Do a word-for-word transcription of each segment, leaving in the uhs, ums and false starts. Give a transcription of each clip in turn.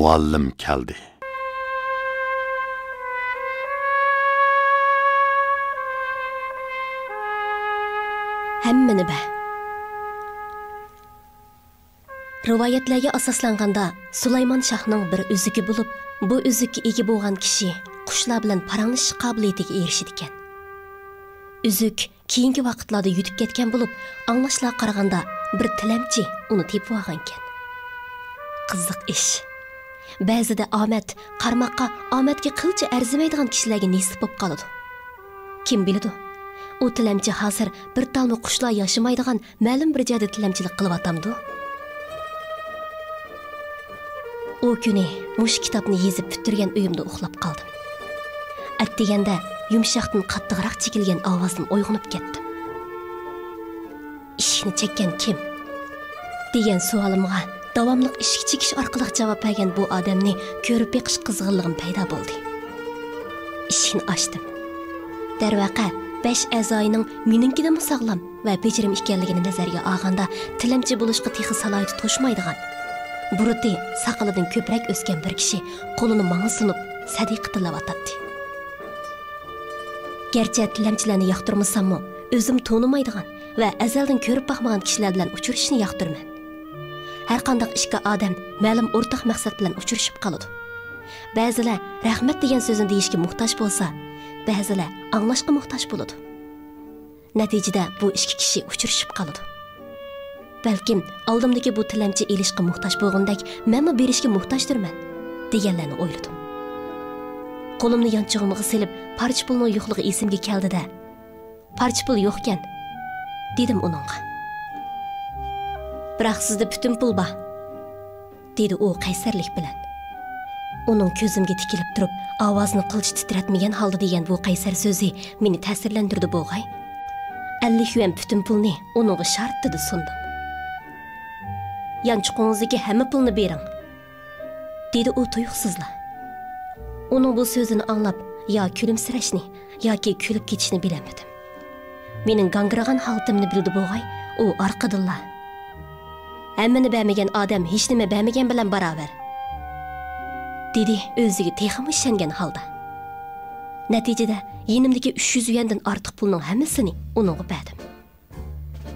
مۇئەللىم كەلدى. ھەممىنى بەر. رىۋايەتلەرگە ئاساسلانغاندا، سۇلايمان شاھنىڭ بىر ئۈزۈكى بولۇپ، بۇ ئۈزۈككە ئىگە بولغان كىشى قۇشلار بىلەن پاراڭلىشىش قابىلىيىتىگە ئېرىشىدىكەن. ئۈزۈك كېيىنكى ۋاقىتلاردا يۈدۈپ كەتكەن بولۇپ، ئاڭلاشلارغا قارىغاندا، بىر تىلەمچى ئۇنى تېپىۋالغانىكەن. قىزىق ئىش. بەزىدە ئامەت قارىماققا ئامەتكە قىلچە ئەرزىمەيدىغان كىشىلەرگە نېسىپ بولۇپ قالىدۇ. كىم بىلىدۇ، ئۇ تىلەمچى ھازىر بىر تالمۇ قۇشلار ياشىمايدىغان مەلۇم بىر جايدا تىلەمچىلىك قىلىۋاتامدۇ؟ ئۇ كۈنى مۇشۇ كىتابنى يېزىپ پۈتتۈرگەن ئۆيۈمدە ئۇخلاپ قالدىم. ئەتىگەندە يۇمشاقتىن قاتتىقراق چېكىلگەن ئاۋازدىن ئويغىنىپ كەتتىم. «ئىشىكنى چەككەن كىم؟» دېگەن سوئالىمغا داۋاملىق ئىشىك چېكىش ئارقىلىق جاۋاب بەرگەن بۇ ئادەمنى كۆرۈپ بېقىش قىزغىنلىقىم پەيدا بولدى. ئىشىكنى ئاچتىم. دەرۋەقە، بەش ئەزايىنىڭ مېنىڭكىدىنمۇ ساغلام ۋە بېجىرىم ئىكەنلىكىنى نەزەرگە ئالغاندا، تىلەمچى بولۇشقا تېخى سالاھىيىتى توشمايدىغان، بۇرۇتى ساقىلىدىن كۆپرەك ئۆسكەن بىر كىشى قولىنى ماڭا سۇنۇپ، سەدىقە تىلەۋاتاتتى. گەرچە تىلەمچىلەرنى ياقتۇرمىساممۇ، ئۆزۈم تونۇمايدىغان ۋە ئەزەلدىن كۆرۈپ باقمىغان كىشىلەر بىلەن ئۇچرىشىشنى ياقتۇرىمەن. ھەرقانداق ئىككى ئادەم مەلۇم ئورتاق مەقسەت بىلەن ئۇچرىشىپ قالىدۇ. بەزىلەر رەھمەت دېگەن سۆزنى دېيىشكە موھتاج بولسا، بەزىلەر ئاڭلاشقا موھتاج بولىدۇ. نەتىجىدە بۇ ئىككى كىشى ئۇچرىشىپ قالىدۇ. بەلكىم ئالدىمدىكى بۇ تىلەمچى ئېلىشقا موھتاج بولغىنىدەك، مەنمۇ بېرىشكە موھتاجدۇرمەن، دېگەنلەرنى ئويلىدىم. قولۇمنى يانچۇقۇمغا سېلىپ، پارچە پۇلنىڭ يوقلۇقى ئېسىمگە كەلدى-دە، «پارچە پۇل يوقكەن»، دېدىم ئۇنىڭغا. «بىراق سىزدە پۈتۈن پۇل بار»، دېدى ئۇ قەيسەرلىك بىلەن. ئۇنىڭ كۆزۈمگە تىكىلىپ تۇرۇپ، ئاۋازىنى قىلچە تىترەتمىگەن ھالدا دېگەن بۇ قەيسەر سۆزى مېنى تەسىرلەندۈردى بوغاي. ئەللىك يۈەن پۈتۈن پۇلنى ئۇنىڭغا شارتتىدە سۇندۇم. «يانچۇقىڭىزدىكى ھەممە پۇلنى بېرىڭ»، دېدى ئۇ تۇيۇقسىزلا. ئۇنىڭ بۇ سۆزىنى ئاڭلاپ، يا كۈلۈمسىرەشنى، ياكى كۈلۈپ كېتىشنى بىلەلمىدىم. مېنىڭ گاڭگىرىغان ھالىتىمنى بىلدى بوغاي، ئۇ ئارقىدىنلا، «ھەممىنى بەرمىگەن ئادەم ھېچنېمە بەرمىگەن بىلەن باراۋەر» دېدى ئۆزىگە تېخىمۇ ئىشەنگەن ھالدا. نەتىجىدە يېنىمدىكى ئۈچ يۈز يۈەندىن ئارتۇق پۇلنىڭ ھەممىسىنى ئۇنىڭغا بەردىم.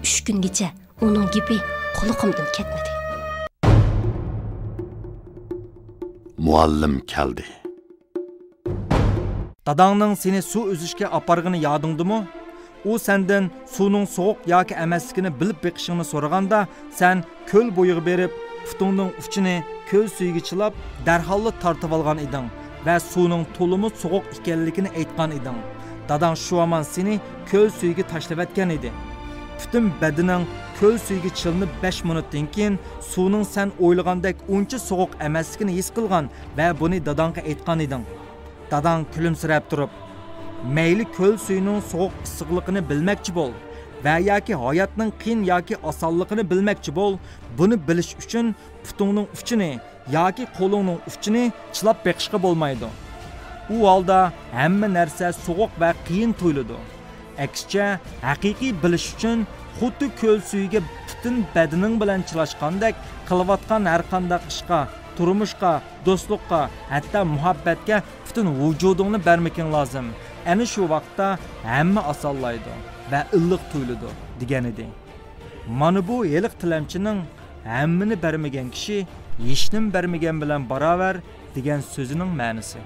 ئۈچ كۈنگىچە ئۇنىڭ گېپى قۇلىقىمدىن كەتمىدى. مۇئەللىم كەلدى. داداڭنىڭ سېنى سۇ ئۈزۈشكە ئاپارغىنى يادىڭدىمۇ؟ ئۇ سەندىن سۇنىڭ سوغۇق ياكى ئەمەسلىكىنى بىلىپ بېقىشىڭنى سورىغاندا، سەن كۆل بويىغا بېرىپ، پۇتۇڭنىڭ ئۇچىنى كۆل سۈيىگە چىلاپ، دەرھاللا تارتىۋالغان ئىدىڭ ۋە سۇنىڭ تولىمۇ سوغۇق ئىكەنلىكىنى ئېيتقان ئىدىڭ. داداڭ شۇ ھامان سېنى كۆل سۈيىگە تاشلىۋەتكەن ئىدى. پۈتۈن بەدىنىڭ كۆل سۈيىگە چىلىنىپ بەش مىنۇتتىن كېيىن، سۇنىڭ سەن ئويلىغاندەك ئۇنچە سوغۇق ئەمەسلىكىنى ھېس قىلغان ۋە بۇنى داداڭغا ئېيتقان ئىدىڭ. داداڭ كۈلۈمسىرەپ تۇرۇپ، «مەيلى كۆل سۈيىنىڭ سوغۇق ئىسسىقلىقىنى بىلمەكچى بول ۋە ياكى ھاياتنىڭ قىيىن ياكى ئاسانلىقىنى بىلمەكچى بول، بۇنى بىلىش ئۈچۈن پۇتۇڭنىڭ ئۇچىنى ياكى قولۇڭنىڭ ئۇچىنى چىلاپ بېقىشقا بولمايدۇ. ئۇ ھالدا ھەممە نەرسە سوغۇق ۋە قىيىن تۇيۇلىدۇ. ئەكسىچە، ھەقىقىي بىلىش ئۈچۈن خۇددى كۆل سۈيىگە پۈتۈن بەدىنىڭ بىلەن چىلاشقاندەك، قىلىۋاتقان ھەرقانداق ئىشقا، تۇرمۇشقا، دوستلۇققا، ھەتتا مۇھەببەتكە پۈتۈن ۋۇجۇدۇڭنى بەرمىكىڭ لازىم. ئەنە شۇ ۋاقىتتا ھەممە ئاسانلايدۇ ۋە ئىللىق تۇيۇلىدۇ» دېگەنىدى. مانا بۇ ھېلىقى تىلەمچىنىڭ «ھەممىنى بەرمىگەن كىشى ھېچنېمە بەرمىگەن بىلەن باراۋەر» دېگەن سۆزىنىڭ مەنىسى.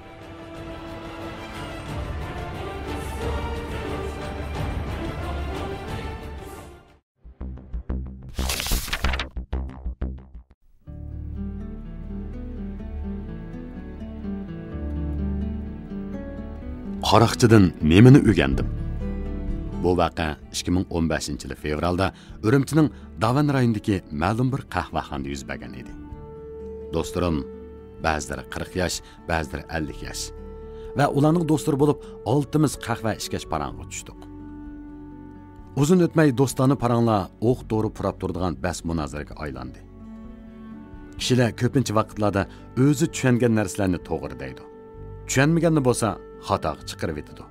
قاراقچىدىن نېمىنى ئۆگەندىم؟ بۇ ۋەقە ئىككى مىڭ ئون بەشىنچى يىلى فېۋرالدا ئۈرۈمچىنىڭ داۋەن رايونىدىكى مەلۇم بىر قەھۋەخانىدا يۈز بەرگەن ئىدى. دوستلىرىم، بەزىلىرى قىرىق ياش، بەزىلىرى ئەللىك ياش. ۋە ئۇلارنىڭ دوستلىرى بولۇپ، ئالتىمىز قەھۋە ئىچكەچ پاراڭغا چۈشتۇق. ئۇزۇن ئۆتمەي دوستانە پاراڭلار ئوق-دورا پۇراپ تۇرىدىغان بەس-مۇنازىرىگە ئايلاندى. كىشىلەر كۆپىنچە ۋاقىتلاردا ئۆزى چۈشەنگەن نەرسىلەرنى توغرا دەيدۇ. چۈشەنمىگەننى بولسا خاتاغا چىقىرىۋېتىدۇ.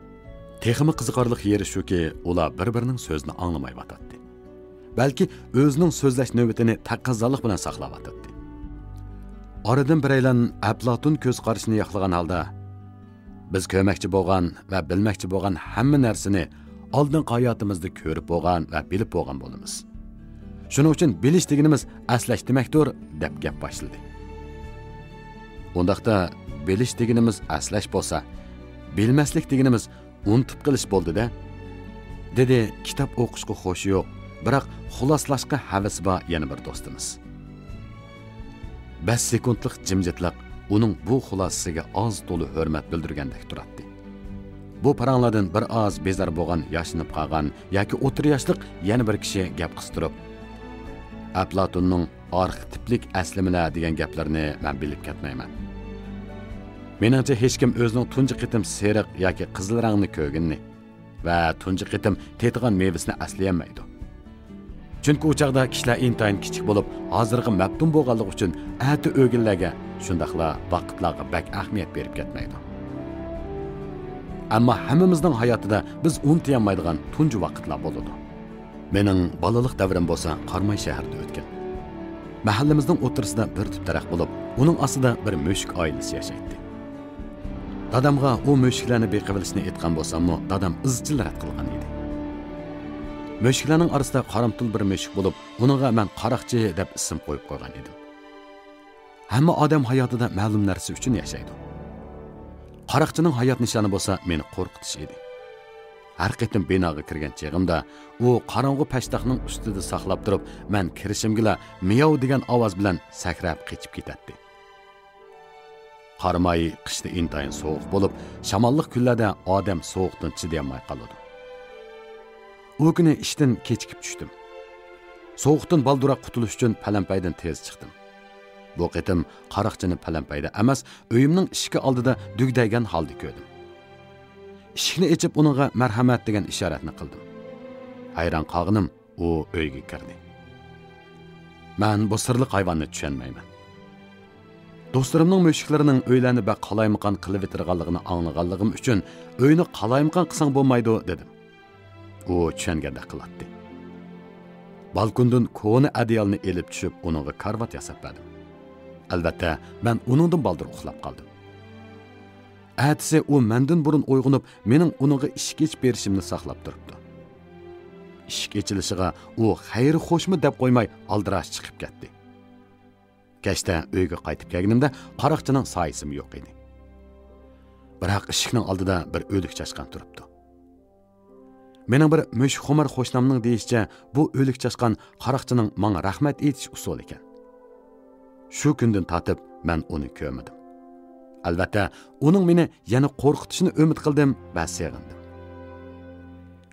تېخىمۇ قىزىقارلىق يېرى شۇكى، ئۇلار بىر-بىرىنىڭ سۆزىنى ئاڭلىمايۋاتاتتى. بەلكى ئۆزىنىڭ سۆزلەش نۆۋىتىنى تەقەززالىق بىلەن ساقلاۋاتاتتى. ئارىدىن بىرەيلەن ئەپلاتون كۆز قارىشىنى ياقلىغان ھالدا، بىز كۆرمەكچى بولغان ۋە بىلمەكچى بولغان ھەممە نەرسىنى ئالدىنقى ھاياتىمىزدا كۆرۈپ بولغان ۋە بىلىپ بولغان بولىمىز. شۇنىڭ ئۈچۈن بىلىش دېگىنىمىز ئەسلەش دېمەكتۇر، دەپ گەپ باشلىدى. ئۇنداقتا بىلىش دېگىنىمىز ئەسلەش بولسا، بىلمەسلىك دېگىنىمىز ئۇنتۇپ قېلىش بولدى-دە، دېدى كىتاب ئوقۇشقا خۇشى يوق، بىراق خۇلاسىلاشقا ھەۋىسى بار يەنە بىر دوستىمىز. بەش سېكۇنتلۇق جىمجىتلىق ئۇنىڭ بۇ خۇلاسىسىگە ئاز-تولا ھۆرمەت بىلدۈرگەندەك تۇراتتى. بۇ پاراڭلاردىن بىر ئاز بىزار بولغان ياشىنىپ قالغان ياكى ئوتتۇرا ياشلىق يەنە بىر كىشى گەپ قىستۇرۇپ، ئەپلاتوننىڭ ئارخېتىپلىك ئەسلىمىلەر دېگەن گەپلىرىنى مەن بىلىپ كەتمەيمەن. مېنىڭچە، ھېچكىم ئۆزىنىڭ تۇنجى قېتىم سېرىق ياكى قىزىل رەڭنى كۆرگىنىنى ۋە تۇنجى قېتىم تېتىغان مېۋىسىنى ئەسلىيەلمەيدۇ. چۈنكى ئۇ چاغدا كىشىلەر ئىنتايىن كىچىك بولۇپ، ھازىرغا مەپتۇن بولغانلىقى ئۈچۈن ئەتە ئۆگۈنلەرگە، شۇنداقلا ۋاقىتلارغا بەك ئەھمىيەت بېرىپ كەتمەيدۇ. ئەمما ھەممىمىزنىڭ ھاياتىدا بىز ئۇنتۇيالمايدىغان تۇنجى ۋاقىتلار بولىدۇ. مېنىڭ بالىلىق دەۋرىم بولسا قاراماي شەھىرىدە ئۆتكەن. مەھەللىمىزنىڭ ئوتتۇرىسىدا بىر تۈپ دەرەخ بولۇپ، ئۇنىڭ ئاستىدا بىر مۈشۈك ئائىلىسى ياشايتتى. دادامغا ئۇ مۈشۈكلەرنى بېقىۋېلىشنى ئېيتقان بولساممۇ، دادام ئىزچىل رەت قىلغان ئىدى. مۈشۈكلەرنىڭ ئارىسىدا قارامتۇل بىر مۈشۈك بولۇپ، ئۇنىڭغا مەن قاراقچى دەپ ئىسىم قويۇپ قويغان ئىدىم. ھەممە ئادەم ھاياتىدا مەلۇم نەرسە ئۈچۈن ياشايدۇ. قاراقچىنىڭ ھايات نىشانى بولسا مېنى قورقۇتۇش ئىدى. ھەر قېتىم بىناغا كىرگەن چېغىمدا، ئۇ قاراڭغۇ پەشتاقنىڭ ئۈستىدە ساقلاپ تۇرۇپ، مەن كىرىشىمگىلا مىياۋ دېگەن ئاۋاز بىلەن سەكرەپ قېچىپ كېتەتتى. قاراماي قىشتا ئىنتايىن سوغۇق بولۇپ، شاماللىق كۈنلەردە ئادەم سوغۇقتىن چىدىيالماي قالىدۇ. ئۇ كۈنى ئىشتىن كېچىكىپ چۈشتۈم. سوغۇقتىن بالدۇرراق قۇتۇلۇش ئۈچۈن پەلەمپەيدىن تېز چىقتىم. بۇ قېتىم قاراقچىنى پەلەمپەيدە ئەمەس، ئۆيۈمنىڭ ئىشىكى ئالدىدا دۈگدەيگەن ھالدا كۆردۈم. ئىشىكنى ئېچىپ، ئۇنىڭغا مەرھەمەت دېگەن ئىشارەتنى قىلدىم. ھەيران قالغىنىم، ئۇ ئۆيگە كىردى. مەن بۇ سىرلىق ھايۋاننى چۈشەنمەيمەن. دوستلىرىمنىڭ مۈشۈكلىرىنىڭ ئۆيلەرنى بەك قالايمىقان قىلىۋېتىدىغانلىقىنى ئاڭلىغانلىقىم ئۈچۈن، «ئۆينى قالايمىقان قىلساڭ بولمايدۇ» دېدىم. ئۇ چۈشەنگەندەك قىلاتتى. بالكوندىن كونا ئەدىيالنى ئېلىپ چۈشۈپ، ئۇنىڭغا كارىۋات ياساپ بەردىم. ئەلۋەتتە، مەن ئۇنىڭدىن بالدۇر ئۇخلاپ قالدىم. ئەتىسى ئۇ مەندىن بۇرۇن ئويغىنىپ، مېنىڭ ئۇنىڭغا ئىشىك ئېچىپ بېرىشىمنى ساقلاپ تۇرۇپتۇ. ئىشىك ئېچىلىشىغا ئۇ خەير-خوشمۇ دەپ قويماي، ئالدىراش چىقىپ كەتتى. كەچتە ئۆيگە قايتىپ كەلگىنىمدە، قاراقچىنىڭ سايىسىمۇ يوق ئىدى. بىراق ئىشىكنىڭ ئالدىدا بىر ئۆلۈك چاشقان تۇرۇپتۇ. مېنىڭ بىر مۈشۈكخۇمار قوشنامنىڭ دېيىشىچە، بۇ ئۆلۈك چاشقان قاراقچىنىڭ ماڭا رەھمەت ئېيتىش ئۇسۇلى ئىكەن. شۇ كۈندىن تارتىپ مەن ئۇنى كۆرمىدىم. ئەلۋەتتە، ئۇنىڭ مېنى يەنە قورقۇتۇشىنى ئۈمىد قىلدىم ۋە سېغىندىم.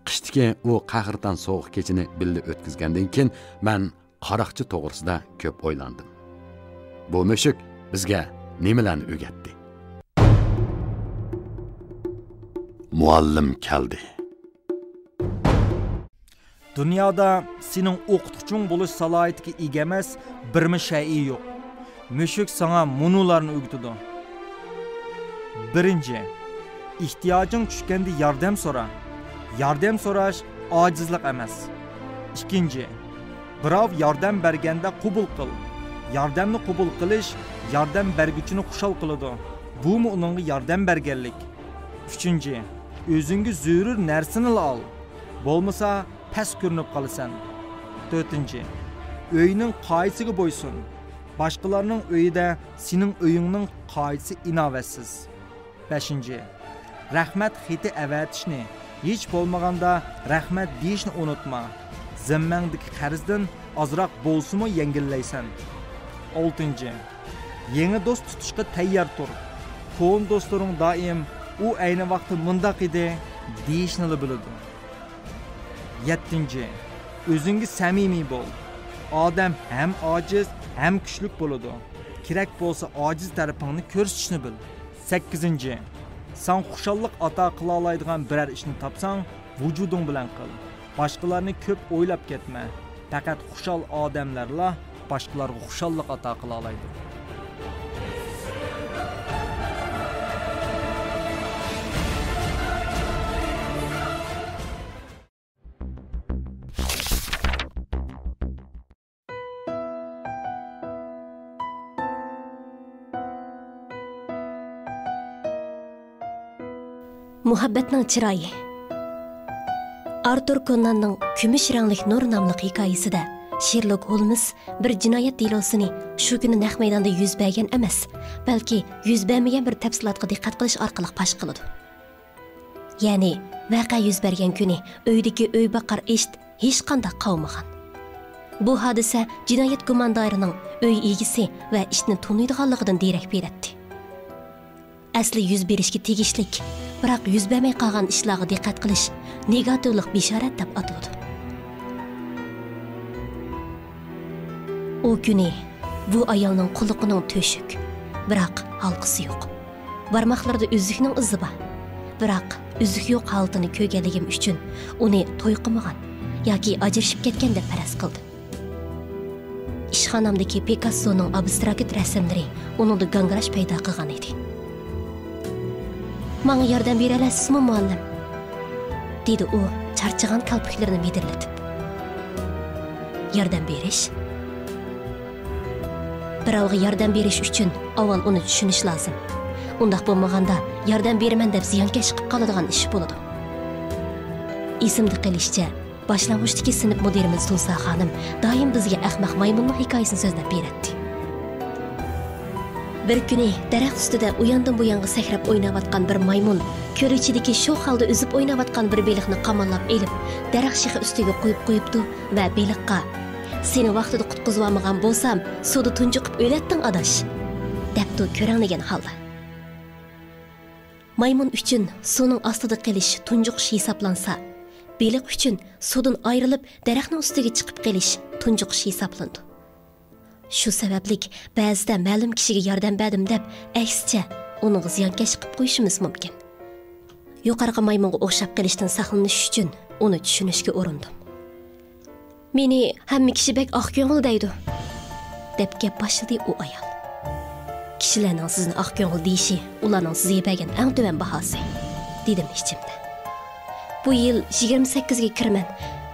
قىشتىكى ئۇ قەھرىتان سوغۇق كېچىنى بىللە ئۆتكۈزگەندىن كېيىن، مەن قاراقچى توغرىسىدا كۆپ ئويلاندىم. بۇ مۈشۈك بىزگە نېمىلەرنى ئۆگەتتى؟ مۇئەللىم كەلدى. دۇنيادا سېنىڭ ئوقۇتقۇچىڭ بولۇش سالاھىيىتىگە ئىگە ئەمەس بىرمۇ شەيئى يوق. مۈشۈك ساڭا مۇنۇلارنى ئۆگىتىدۇ. بىرىنچى، ئېھتىياجىڭ چۈشكەندە ياردەم سورا. ياردەم سوراش ئاجىزلىق ئەمەس. ئىككىنچى، بىراۋ ياردەم بەرگەندە قوبۇل قىل. ياردەمنى قوبۇل قىلىش ياردەم بەرگۈچىنى خۇشال قىلىدۇ. بۇمۇ ئۇنىڭغا ياردەم بەرگەنلىك. ئۈچىنچى، ئۆزۈڭگە زۆرۈر نەرسىنىلا ئال. بولمىسا، پەس كۆرۈنۈپ قالىسەن. تۆتىنچى، ئۆينىڭ قائىدىسىگە بويسۇن. باشقىلارنىڭ ئۆيىدە سېنىڭ ئۆيۈڭنىڭ قائىدىسى ئىناۋەتسىز. بەشىنچى، رەھمەت خېتى ئەۋەتىشنى، ھېچ بولمىغاندا رەھمەت دېيىشنى ئۇنتۇما. زىممەڭدىكى قەرزدىن ئازراق بولسىمۇ يەڭگىللەيسەن. ئالتىنچى، يېڭى دوست تۇتۇشقا تەييار تۇر. كونا دوستلىرىڭ دائىم «ئۇ ئەينى ۋاقتى مۇنداق ئىدى» دېيىشنىلا بىلىدۇ. يەتتىنچى، ئۆزۈڭگە سەمىمىي بول. ئادەم ھەم ئاجىز، ھەم كۈچلۈك بولىدۇ. كېرەك بولسا ئاجىز تەرىپىڭنى كۆرسىتىشنى بىل. سەككىزىنچى، ساڭا خۇشاللىق ئاتا قىلالايدىغان بىرەر ئىشنى تاپساڭ، ۋۇجۇدۇڭ بىلەن قىل. باشقىلارنى كۆپ ئويلاپ كەتمە. پەقەت خۇشال ئادەملەرلا باشقىلارغا خۇشاللىق ئاتا قىلالايدۇ. مۇھەببەتنىڭ چىرايى. ئارتۇر كونناننىڭ كۈمۈش رەڭلىك نۇر ناملىق ھېكايىسىدە شېرلوك ھولمس بىر جىنايەت دېلوسىنى شۇ كۈنى نەق مەيداندا يۈز بەرگەن ئەمەس، بەلكى يۈز بەرمىگەن بىر تەپسىلاتقا دىققەت قىلىش ئارقىلىق پاش قىلىدۇ. يەنى، ۋەقە يۈز بەرگەن كۈنى ئۆيدىكى ئۆي باقار ئىت ھېچقانداق قاۋمىغان. بۇ ھادىسە جىنايەت گۇماندارىنىڭ ئۆي ئىگىسى ۋە ئىتنى تونۇيدىغانلىقىدىن دېرەك بېرەتتى. ئەسلى يۈز بېرىشكە تېگىشلىك، بىراق يۈز بەرمەي قالغان ئىشلارغا دىققەت قىلىش نېگاتىۋلىق بېشارەت دەپ ئاتىلىدۇ. ئۇ كۈنى بۇ ئايالنىڭ قۇلىقىنىڭ تۆشۈك، بىراق ھالقىسى يوق. بارماقلىرىدا ئۈزۈكنىڭ ئىزى بار، بىراق ئۈزۈك يوق ھالىتىنى كۆرگەنلىكىم ئۈچۈن ئۇنى توي قىلمىغان ياكى ئاجرىشىپ كەتكەن دەپ پەرەز قىلدىم. ئىشخانامدىكى پىكاسسونىڭ ئابستراكت رەسىملىرى ئۇنىڭدا گاڭگىراش پەيدا قىلغان ئىدى. «ماڭا ياردەم بېرەلەيسىزمۇ، مۇئەللىم؟» دېدى ئۇ چارچىغان كالپۇكلىرىنى مىدىرلىتىپ. ياردەم بېرىش؟ بىراۋغا ياردەم بېرىش ئۈچۈن ئاۋۋال ئۇنى چۈشىنىش لازىم. ئۇنداق بولمىغاندا، ياردەم بېرىمەن دەپ زىيانكەشلىك قىلىپ قالىدىغان ئىش بولىدۇ. ئېسىمدە قېلىشىچە، باشلانغۇچتىكى سىنىپ مۇدىرىمىز تۇنسا خانىم دائىم بىزگە ئەخمەق مايمۇننىڭ ھېكايىسىنى سۆزلەپ بېرەتتى. بىر كۈنى دەرەخ ئۈستىدە ئۇياندىن بۇيانغا سەكرەپ ئويناۋاتقان بىر مايمۇن كۆل ئىچىدىكى شوخ ھالدا ئۈزۈپ ئويناۋاتقان بىر بېلىقنى قاماللاپ ئېلىپ، دەرەخ شېخى ئۈستىگە قويۇپ قويۇپتۇ ۋە بېلىققا، «سېنى ۋاقتىدا قۇتقۇزۇۋالمىغان بولسام، سۇدا تۇنجۇقۇپ ئۆلەتتىڭ، ئاداش!» دەپتۇ كۆرەڭلىگەن ھالدا. مايمۇن ئۈچۈن سۇنىڭ ئاستىدا قېلىش تۇنجۇقۇش ھېسابلانسا، بېلىق ئۈچۈن سۇدىن ئايرىلىپ، دەرەخنىڭ ئۈستىگە چىقىپ قېلىش تۇنجۇقۇش ھېسابلىنىدۇ. شۇ سەۋەبلىك بەزىدە مەلۇم كىشىگە ياردەم بەردىم دەپ، ئەكسىچە، ئۇنىڭغا زىيانكەشلىك قىلىپ قويۇشىمىز مۇمكىن. يۇقىرىقى مايمۇنغا ئوخشاپ قېلىشتىن ساقلىنىش ئۈچۈن ئۇنى چۈشىنىشكە ئۇرۇندۇم. «مېنى ھەممە كىشى بەك ئاق كۆڭۈل دەيدۇ»، دەپ گەپ باشلىدى ئۇ ئايال. «كىشىلەرنىڭ سىزنى ئاق كۆڭۈل دېيىشى ئۇلارنىڭ سىزگە بەرگەن ئەڭ تۆۋەن باھاسى»، دېدىم ئىچىمدە. «بۇ يىل يىگىرمە سەككىزگە كىرىمەن.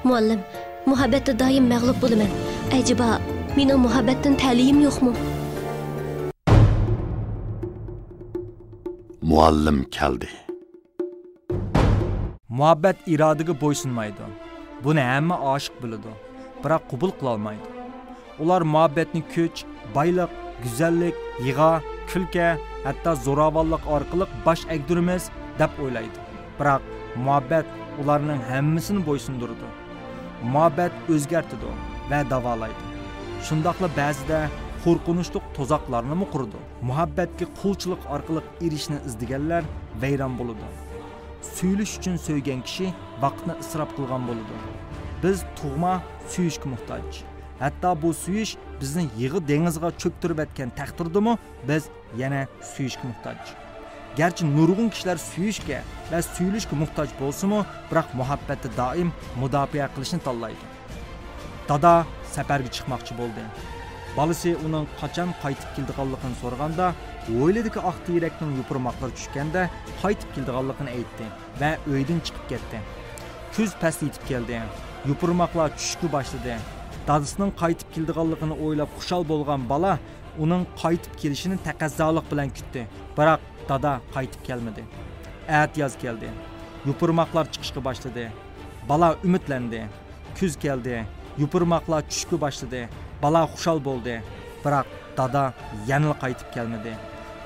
مۇئەللىم، مۇھەببەتتە دائىم مەغلۇپ بولىمەن. ئەجەبا، مېنىڭ مۇھەببەتتىن تەلىيىم يوقمۇ؟» مۇئەللىم كەلدى. مۇھەببەت ئىرادىگە بويسۇنمايدۇ. بۇنى ھەممە ئاشىق بىلىدۇ، بىراق قوبۇل قىلالمايدۇ. ئۇلار مۇھەببەتنى كۈچ، بايلىق، گۈزەللىك، يىغا، كۈلكە، ھەتتا زوراۋانلىق ئارقىلىق باش ئەگدۈرىمىز، دەپ ئويلايدۇ. بىراق مۇھەببەت ئۇلارنىڭ ھەممىسىنى بويسۇندۇرىدۇ. مۇھەببەت ئۆزگەرتىدۇ ۋە داۋالايدۇ. شۇنداقلا بەزىدە قورقۇنچلۇق تۇزاقلارنىمۇ قۇرىدۇ. مۇھەببەتكە قۇلچىلىق ئارقىلىق ئېرىشىشنى ئىزدىگەنلەر ۋەيران بولىدۇ. سۆيۈلۈش ئۈچۈن سۆيگەن كىشى ۋاقىتنى ئىسراپ قىلغان بولىدۇ. بىز تۇغما سۆيۈشكە موھتاج. ھەتتا بۇ سۆيۈش بىزنى يىغا دېڭىزىغا چۆكتۈرۈۋەتكەن تەقدىردىمۇ، بىز يەنە سۆيۈشكە موھتاج. گەرچە نۇرغۇن كىشىلەر سۆيۈشكە ۋە سۆيۈلۈشكە موھتاج بولسىمۇ، بىراق مۇھەببەتتە دائىم مۇداپىئە قىلىشنى تاللايدۇ. دادا سەپەرگە چىقماقچى بولدى. بالىسى ئۇنىڭ قاچان قايتىپ كېلىدىغانلىقىنى سورىغاندا، ھويلىدىكى ئاق تېرەكنىڭ يوپۇرماقلىرى چۈشكەندە قايتىپ كېلىدىغانلىقىنى ئېيتتى ۋە ئۆيدىن چىقىپ كەتتى. كۈز پەسلى يېتىپ كەلدى. يوپۇرماقلار چۈشۈشكە باشلىدى. دادىسىنىڭ قايتىپ كېلىدىغانلىقىنى ئويلاپ خۇشال بولغان بالا ئۇنىڭ قايتىپ كېلىشىنى تەقەززالىق بىلەن كۈتتى. بىراق دادا قايتىپ كەلمىدى. ئەتىياز كەلدى. يوپۇرماقلار چىقىشقا باشلىدى. بالا ئۈمىدلەندى. كۈز كەلدى. يوپۇرماقلار چۈشۈشكە باشلىدى. بالا خۇشال بولدى. بىراق دادا يەنىلا قايتىپ كەلمىدى.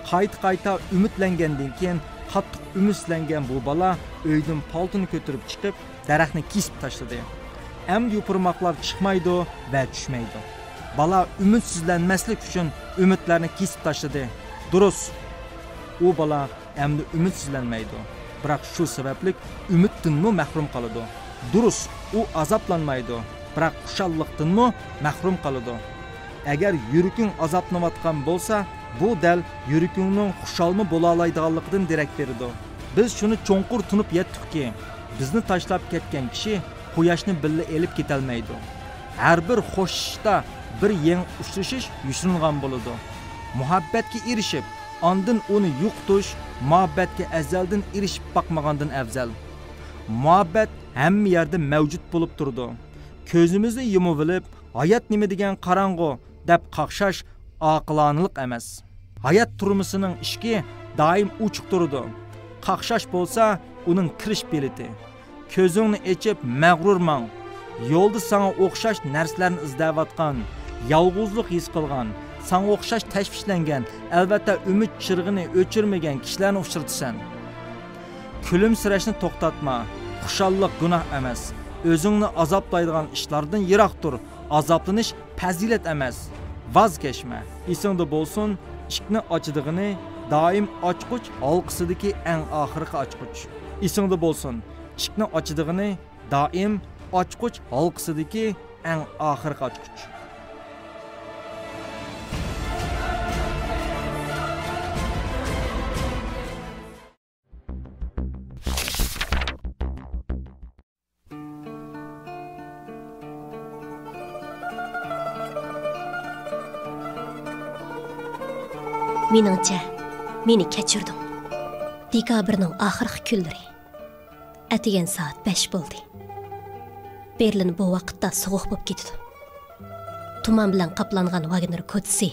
قايتا-قايتا ئۈمىدلەنگەندىن كېيىن، قاتتىق ئۈمىدسىزلەنگەن بۇ بالا ئۆيدىن پالتىنى كۆتۈرۈپ چىقىپ، دەرەخنى كېسىپ تاشلىدى. ئەمدى يوپۇرماقلار چىقمايدۇ ۋە چۈشمەيدۇ. بالا ئۈمىدسىزلەنمەسلىك ئۈچۈن ئۈمىدلەرنى كېسىپ تاشلىدى. دۇرۇس، ئۇ بالا ئەمدى ئۈمىدسىزلەنمەيدۇ، بىراق شۇ سەۋەبلىك ئۈمىدتىنمۇ مەھرۇم قالىدۇ. دۇرۇس، ئۇ ئازابلانمايدۇ، بىراق خۇشاللىقتىنمۇ مەھرۇم قالىدۇ. ئەگەر يۈرىكىڭ ئازابلىنىۋاتقان بولسا، بۇ دەل يۈرىكىڭنىڭ خۇشالمۇ بولالايدىغانلىقىدىن دېرەك بېرىدۇ. بىز شۇنى چوڭقۇر تونۇپ يەتتۇقكى، بىزنى تاشلاپ كەتكەن كىشى قۇياشنى بىللە ئېلىپ كېتەلمەيدۇ. ھەر بىر خوش ئىشتا بىر يېڭى ئۇچرىشىش يوشۇرۇنغان بولىدۇ. مۇھەببەتكە ئېرىشىپ، ئاندىن ئۇنى يوقىتىش مۇھەببەتكە ئەزەلدىن ئېرىشىپ باقمىغاندىن ئەۋزەل. مۇھەببەت ھەممە يەردە مەۋجۇت بولۇپ تۇرىدۇ. كۆزىمىزنى يۇمۇۋېلىپ، «ھايات نېمە دېگەن قاراڭغۇ» دەپ قاقشاش ئاقىلانىلىق ئەمەس. ھايات تۇرمىسىنىڭ ئىشىكى دائىم ئوچۇق تۇرىدۇ. قاقشاش بولسا ئۇنىڭ كىرىش بېلىتى. كۆزۈڭنى ئېچىپ مەغرۇر ماڭ. يولدا ساڭا ئوخشاش نەرسىلەرنى ئىزدەۋاتقان، يالغۇزلۇق ھېس قىلغان، ساڭا ئوخشاش تەشۋىشلەنگەن، ئەلۋەتتە ئۈمىد چىرىغىنى ئۆچۈرمىگەن كىشىلەرنى ئۇچرىتىسەن. كۈلۈمسىرەشنى توختاتما. خۇشاللىق گۇناھ ئەمەس. ئۆزۈڭنى ئازابلايدىغان ئىشلاردىن يىراق تۇر. ئازابلىنىش پەزىلەت ئەمەس. ۋاز كەچمە. ئېسىڭدە بولسۇن، ئىشىكنى ئاچىدىغىنى دائىم ئاچقۇچ ھالقىسىدىكى ئەڭ ئاخىرقى ئاچقۇچ. ئېسىڭدە بولسۇن، ئىشىكنى ئاچىدىغىنى دائىم ئاچقۇچ ھالقىسىدىكى ئەڭ ئاخىرقى ئاچقۇچ. مېنىڭچە، مېنى كەچۈردۈڭ. دېكابىرنىڭ ئاخىرقى كۈنلىرى. ئەتىگەن سائەت بەش بولدى. بېرلىن بۇ ۋاقىتتا سوغۇق بولۇپ كېتىدۇ. تۇمان بىلەن قاپلانغان ۋاگنېر كوچىسى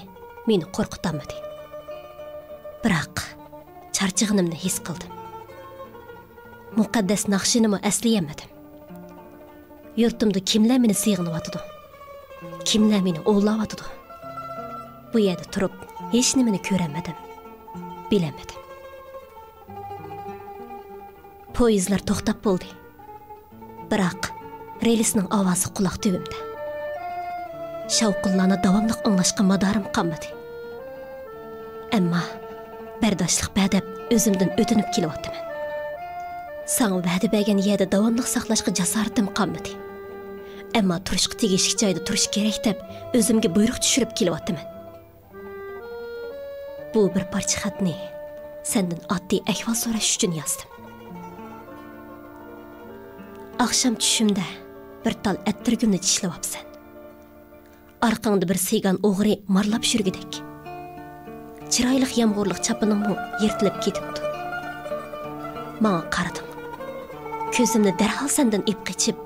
مېنى قورقۇتالمىدى. بىراق، چارچىغىنىمنى ھېس قىلدىم. مۇقەددەس ناخشىنىمۇ ئەسلىيەلمىدىم. يۇرتۇمدا كىملەر مېنى سېغىنىۋاتىدۇ؟ كىملەر مېنى ئوۋلاۋاتىدۇ؟ بۇ يەردە تۇرۇپ ھېچنېمىنى كۆرەلمىدىم، بىلەلمىدىم. پويىزلار توختاپ بولدى. بىراق، رېلىسنىڭ ئاۋازى قۇلاق تۈۋىمدە. شاۋقۇنلارنى داۋاملىق ئاڭلاشقا مادارىم قالمىدى. ئەمما، بەرداشلىق بەر دەپ ئۆزۈمدىن ئۆتۈنۈپ كېلىۋاتىمەن. ساڭا ۋەدە بەرگەن يەردە داۋاملىق ساقلاشقا جاسارىتىم قالمىدى. ئەمما تۇرۇشقا تېگىشلىك جايدا تۇرۇش كېرەك دەپ ئۆزۈمگە بۇيرۇق چۈشۈرۈپ كېلىۋاتىمەن. بۇ بىر پارچە خەتنى سەندىن ئاددىي ئەھۋال سوراش ئۈچۈن يازدىم. ئاخشام چۈشۈمدە بىر تال ئەتىرگۈلنى چىشلىۋاپسەن. ئارقاڭدا بىر سىگان ئوغرى مارلاپ يۈرگۈدەك. چىرايلىق يامغۇرلۇق چاپىنىڭمۇ يىرتىلىپ كېتىپتۇ. ماڭا قارىدىڭ. كۆزۈمنى دەرھال سەندىن ئېلىپ قېچىپ،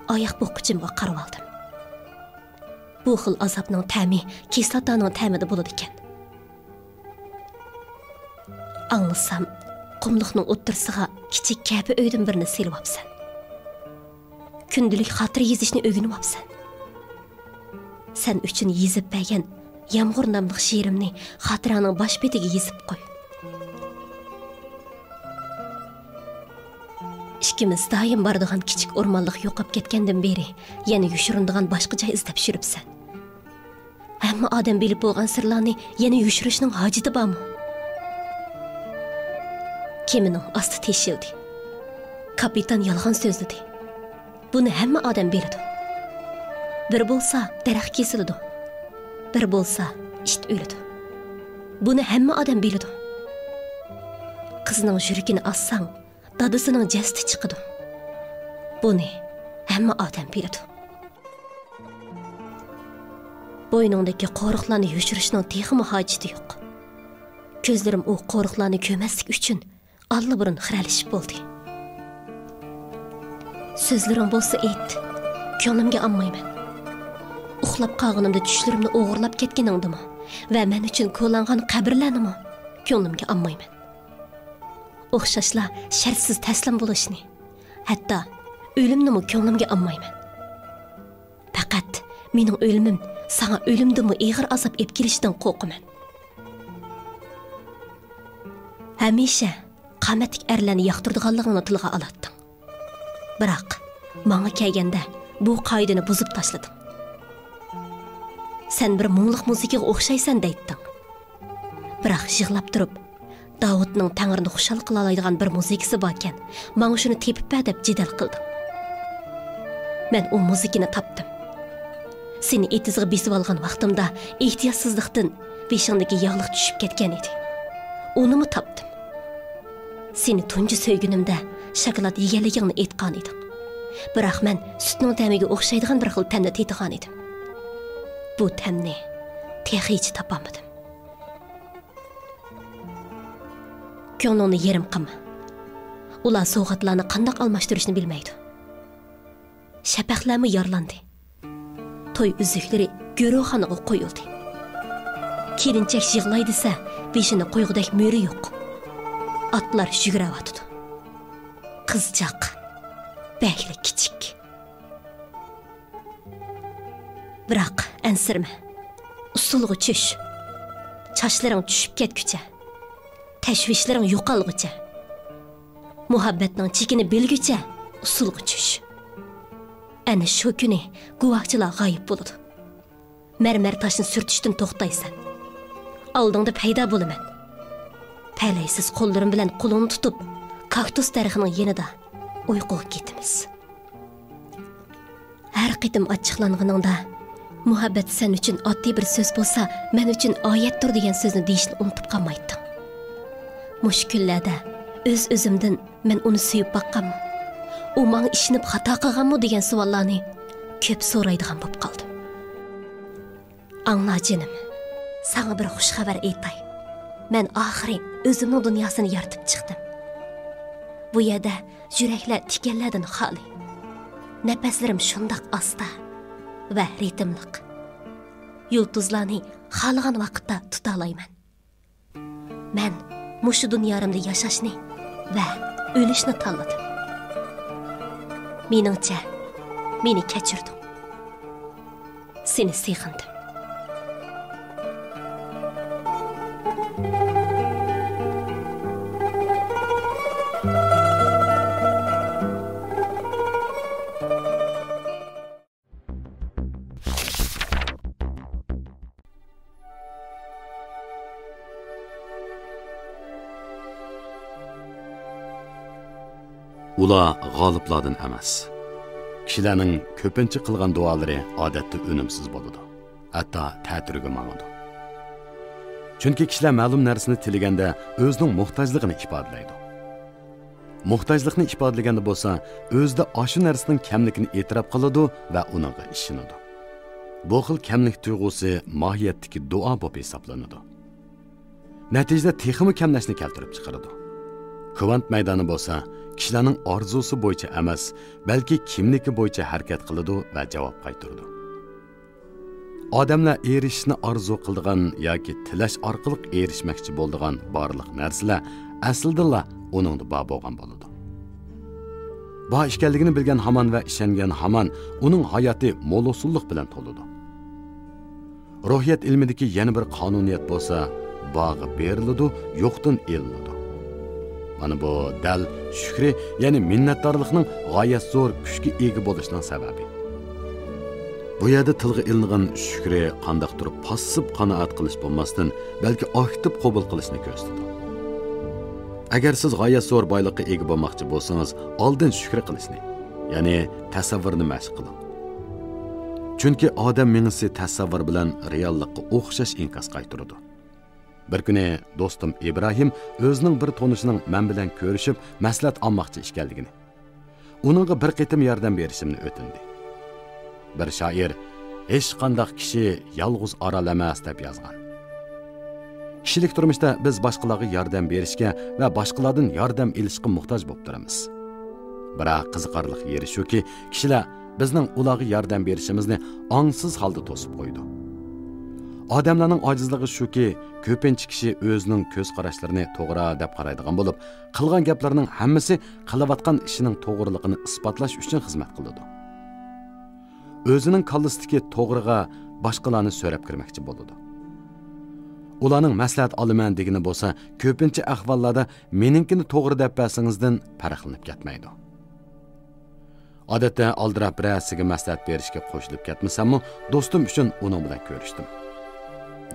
ئاياق بوغقۇچۇمغا قارىۋالدىم. بۇ خىل ئازابنىڭ تەمى كىسلاتانىڭ تەمىدە بولىدىكەن. ئاڭلىسام، قۇملۇقنىڭ ئوتتۇرىسىغا كىچىك كەپە ئۆيدىن بىرنى سېلىۋاپسەن. كۈندىلىك خاتىرە يېزىشنى ئۆگىنىۋاپسەن. سەن ئۈچۈن يېزىپ بەرگەن يامغۇر ناملىق شېئىرىمنى خاتىرەڭنىڭ باش بېتىگە يېزىپ قوي. ئىككىمىز دائىم بارىدىغان كىچىك ئورمانلىق يوقاپ كەتكەندىن بېرى يەنە يوشۇرۇنىدىغان باشقا جاي ئىزدەپ يۈرۈپسەن. ھەممە ئادەم بىلىپ بولغان سىرلارنى يەنە يوشۇرۇشنىڭ ھاجىتى بارمۇ؟ كېمىنىڭ ئاستى تېشىلدى. كاپىتان يالغان سۆزلىدى. بۇنى ھەممە ئادەم بىلىدۇ. بىر بولسا دەرەخ كېسىلىدۇ. بىر بولسا ئىت ئۆلىدۇ. بۇنى ھەممە ئادەم بىلىدۇ. قىزنىڭ يۈرىكىنى ئازساڭ، دادىسىنىڭ جەسىتى چىقىدۇ. بۇنى ھەممە ئادەم بىلىدۇ. بوينۇڭدىكى قورۇقلارنى يوشۇرۇشنىڭ تېخىمۇ ھاجىتى يوق. كۆزلىرىم ئۇ قورۇقلارنى كۆرمەسلىك ئۈچۈن ئاللىبۇرۇن خىرەلىشىپ بولدى. سۆزلىرىڭ بولسا ئېيت، كۆڭلۈمگە ئالمايمەن. ئۇخلاپ قالغىنىمدا چۈشلىرىمنى ئوغرىلاپ كەتكىنىڭدىمۇ ۋە مەن ئۈچۈن كولانغان قەبرىلەرنىمۇ كۆڭلۈمگە ئالمايمەن. ئوخشاشلا شەرتسىز تەسلىم بولۇشنى، ھەتتا ئۆلۈمنىمۇ كۆڭلۈمگە ئالمايمەن. پەقەت مېنىڭ ئۆلۈمۈم ساڭا ئۆلۈمدىنمۇ ئېغىر ئازاب ئېلىپ كېلىشىدىن قورقىمەن. ھەمىشە قامەتلىك ئەرلەرنى ياقتۇرىدىغانلىقىڭنى تىلغا ئالاتتىڭ. بىراق، ماڭا كەلگەندە بۇ قائىدىنى بۇزۇپ تاشلىدىڭ. سەن بىر مۇڭلۇق مۇزىكىغا ئوخشايسەن دەيتتىڭ. بىراق يىغلاپ تۇرۇپ، داۋۇتنىڭ تەڭرىنى خۇشال قىلالايدىغان بىر مۇزىكىسى باركەن، ماڭا شۇنى تېپىپ بەر دەپ جېدەل قىلدىڭ. مەن ئۇ مۇزىكىنى تاپتىم. سېنى ئېتىزغا بېسىۋالغان ۋاقتىمدا ئېھتىياتسىزلىقتىن بېشىڭدىكى ياغلىق چۈشۈپ كەتكەن ئىدى. ئۇنىمۇ تاپتىم. سېنى تۇنجى سۆيگىنىمدە شاكىلات يېگەنلىكىڭنى ئېيتقان ئىدىڭ. بىراق مەن سۈتنىڭ تەمىگە ئوخشايدىغان بىر خىل تەمنى تېتىغان ئىدىم. بۇ تەمنى تېخىچە تاپالمىدىم. كۆڭلۈڭنى يېرىم قىلما. ئۇلار سوۋغاتلارنى قانداق ئالماشتۇرۇشنى بىلمەيدۇ. شەپەقلەرمۇ يارىلاندى. توي ئۈزۈكلىرى گۆرۈخانىغا قويۇلدى. كېلىنچەك يىغلاي دېسە، بېشىنى قويغۇدەك مۈرە يوق. ئاتلار يۈگۈرۈۋاتىدۇ. قىزچاق، بەكلا كىچىك. بىراق ئەنسىرىمە، ئۇسسۇلغا چۈش. چاچلىرىڭ چۈشۈپ كەتكۈچە، تەشۋىشلىرىڭ يوقالغۇچە، مۇھەببەتنىڭ چېكىنى بىلگۈچە ئۇسسۇلغا چۈش. ئەنە شۇ كۈنى گۇۋاھچىلار غايىب بولىدۇ. مەرمەر تاشنى سۈرتۈشتىن توختايسەن. ئالدىڭدا پەيدا بولىمەن. پەلەيسىز قوللىرىم بىلەن قولۇڭنى تۇتۇپ، كاكتۇس دەرىخىنىڭ يېنىدا ئۇيقۇغا كېتىمىز. ھەر قېتىم ئاچچىقلانغىنىڭدا، مۇھەببەت سەن ئۈچۈن ئاددىي بىر سۆز بولسا، مەن ئۈچۈن ئايەتتۇر دېگەن سۆزنى دېيىشنى ئۇنتۇپ قالمايتتىڭ. مۇشۇ كۈنلەردە ئۆز-ئۆزۈمدىن مەن ئۇنى سۆيۈپ باققانمۇ؟ ئۇ ماڭا ئىشىنىپ خاتا قىلغانمۇ دېگەن سوئاللارنى كۆپ سورايدىغان بولۇپ قالدىم. ئاڭلا جېنىم، ساڭا بىر خۇش خەۋەر ئېيتاي. مەن ئاخىرى ئۆزۈمنىڭ دۇنياسىنى يارىتىپ چىقتىم. بۇ يەردە يۈرەكلەر تىكەنلەردىن خالىي. نەپەسلىرىم شۇنداق ئاستا ۋە رىتىملىق. يۇلتۇزلارنى خالىغان ۋاقىتتا تۇتالايمەن. مەن مۇشۇ دۇنيارىمدا ياشاشنى ۋە ئۆلۈشنى تاللىدىم. مېنىڭچە، مېنى كەچۈردۈڭ. سېنى سېغىندىم. ئۇلار غالىبلاردىن ئەمەس. كىشىلەرنىڭ كۆپىنچە قىلغان دۇئالىرى ئادەتتە ئۈنۈمسىز بولىدۇ، ھەتتا تەتۈرىگە ماڭىدۇ. چۈنكى كىشىلەر مەلۇم نەرسىنى تىلىگەندە ئۆزىنىڭ موھتاجلىقىنى ئىپادىلەيدۇ. موھتاجلىقنى ئىپادىلىگەندە بولسا، ئۆزىدە ئاشۇ نەرسىنىڭ كەملىكىنى ئېتىراپ قىلىدۇ ۋە ئۇنىڭغا ئىشىنىدۇ. بۇ خىل كەملىك تۇيغۇسى ماھىيەتتىكى دۇئا بولۇپ ھېسابلىنىدۇ. نەتىجىدە تېخىمۇ كەملەشنى كەلتۈرۈپ چىقىرىدۇ. كۋانت مەيدانى بولسا، كىشىلەرنىڭ ئارزۇسى بويىچە ئەمەس، بەلكى كىملىكى بويىچە ھەرىكەت قىلىدۇ ۋە جاۋاب قايتۇرىدۇ. ئادەملەر ئېرىشىشنى ئارزۇ قىلىدىغان ياكى تىلەش ئارقىلىق ئېرىشمەكچى بولىدىغان بارلىق نەرسىلەر ئەسلىدىلا ئۇنىڭدا بار بولغان بولىدۇ. بار ئىكەنلىكىنى بىلگەن ھامان ۋە ئىشەنگەن ھامان ئۇنىڭ ھاياتى مول ھوسۇللۇق بىلەن تولىدۇ. روھىيەت ئىلمىدىكى يەنە بىر قانۇنىيەت بولسا، بارغا بېرىلىدۇ، يوقتىن ئېلىنىدۇ. مانا بۇ دەل شۈكرى، يەنى مىننەتدارلىقنىڭ غايەت زور كۈچكە ئىگە بولۇشىنىڭ سەۋەبى. بۇ يەردە تىلغا ئېلىنغان شۈكرى قانداقتۇر پاسسىپ قانائەت قىلىش بولماستىن، بەلكى ئاكتىپ قوبۇل قىلىشنى كۆرسىتىدۇ. ئەگەر سىز غايەت زور بايلىققا ئىگە بولماقچى بولسىڭىز، ئالدىن شۈكرى قىلىشنى، يەنى تەسەۋۋۇرنى مەشىق قىلىڭ. چۈنكى ئادەم مېڭىسى تەسەۋۋۇر بىلەن رېئاللىققا ئوخشاش ئىنكاس قايتۇرىدۇ. بىر كۈنى دوستۇم ئىبراھىم ئۆزىنىڭ بىر تونۇشىنىڭ مەن بىلەن كۆرۈشۈپ، مەسلىھەت ئالماقچى ئىكەنلىكىنى، ئۇنىڭغا بىر قېتىم ياردەم بېرىشىمنى ئۆتۈندى. بىر شائىر، «ھېچقانداق كىشى يالغۇز ئارال ئەمەس» دەپ يازغان. كىشىلىك تۇرمۇشتا بىز باشقىلارغا ياردەم بېرىشكە ۋە باشقىلاردىن ياردەم ئېلىشقا موھتاج بولۇپ تۇرىمىز. بىراق قىزىقارلىق يېرى شۇكى، كىشىلەر بىزنىڭ ئۇلارغا ياردەم بېرىشىمىزنى ئاڭسىز ھالدا توسۇپ قويىدۇ. ئادەملەرنىڭ ئاجىزلىقى شۇكى، كۆپىنچە كىشى ئۆزىنىڭ كۆز قاراشلىرىنى توغرا دەپ قارايدىغان بولۇپ، قىلغان گەپلىرىنىڭ ھەممىسى قىلىۋاتقان ئىشىنىڭ توغرىلىقىنى ئىسپاتلاش ئۈچۈن خىزمەت قىلىدۇ. ئۆزىنىڭ كاللىسىدىكى توغرىغا باشقىلارنى سۆرەپ كىرمەكچى بولىدۇ. ئۇلارنىڭ مەسلىھەت ئالىمەن دېگىنى بولسا، كۆپىنچە ئەھۋاللاردا «مېنىڭكىنى توغرا دەپ بەرسىڭىز» دىن پەرقلىنىپ كەتمەيدۇ. ئادەتتە ئالدىراپ بىرەرسىگە مەسلىھەت بېرىشكە قوشۇلۇپ كەتمىسەممۇ، دوستۇم ئۈچۈن ئۇنىڭ بىلەن كۆرۈشتۈم.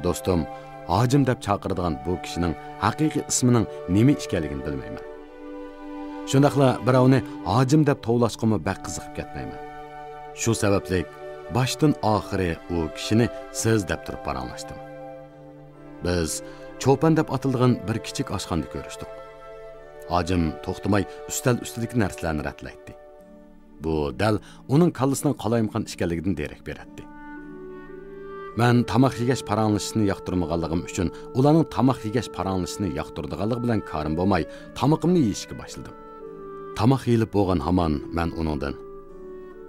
دوستۇم، ھاجىم دەپ چاقىرىدىغان بۇ كىشىنىڭ ھەقىقىي ئىسمىنىڭ نېمە ئىكەنلىكىنى بىلمەيمەن. شۇنداقلا بىراۋنى ھاجىم دەپ توۋلاشقىمۇ بەك قىزىقىپ كەتمەيمەن. شۇ سەۋەبلىك باشتىن ئاخىرى ئۇ كىشىنى سىز دەپ تۇرۇپ پاراڭلاشتىم. بىز چوپان دەپ ئاتىلىدىغان بىر كىچىك ئاشخانىدا كۆرۈشتۇق. ھاجىم توختىماي ئۈستەل ئۈستىدىكى نەرسىلەرنى رەتلەيتتى. بۇ دەل ئۇنىڭ كاللىسىنىڭ قالايمىقان ئىكەنلىكىدىن دېرەك بېرەتتى. مەن تاماق يېگەچ پاراڭلىشىشنى ياقتۇرمىغانلىقىم ئۈچۈن، ئۇلارنىڭ تاماق يېگەچ پاراڭلىشىشنى ياقتۇرىدىغانلىقى بىلەن كارىم بولماي، تامىقىمنى يېيىشكە باشلىدىم. تاماق يېيىلىپ بولغان ھامان مەن ئۇنىڭدىن،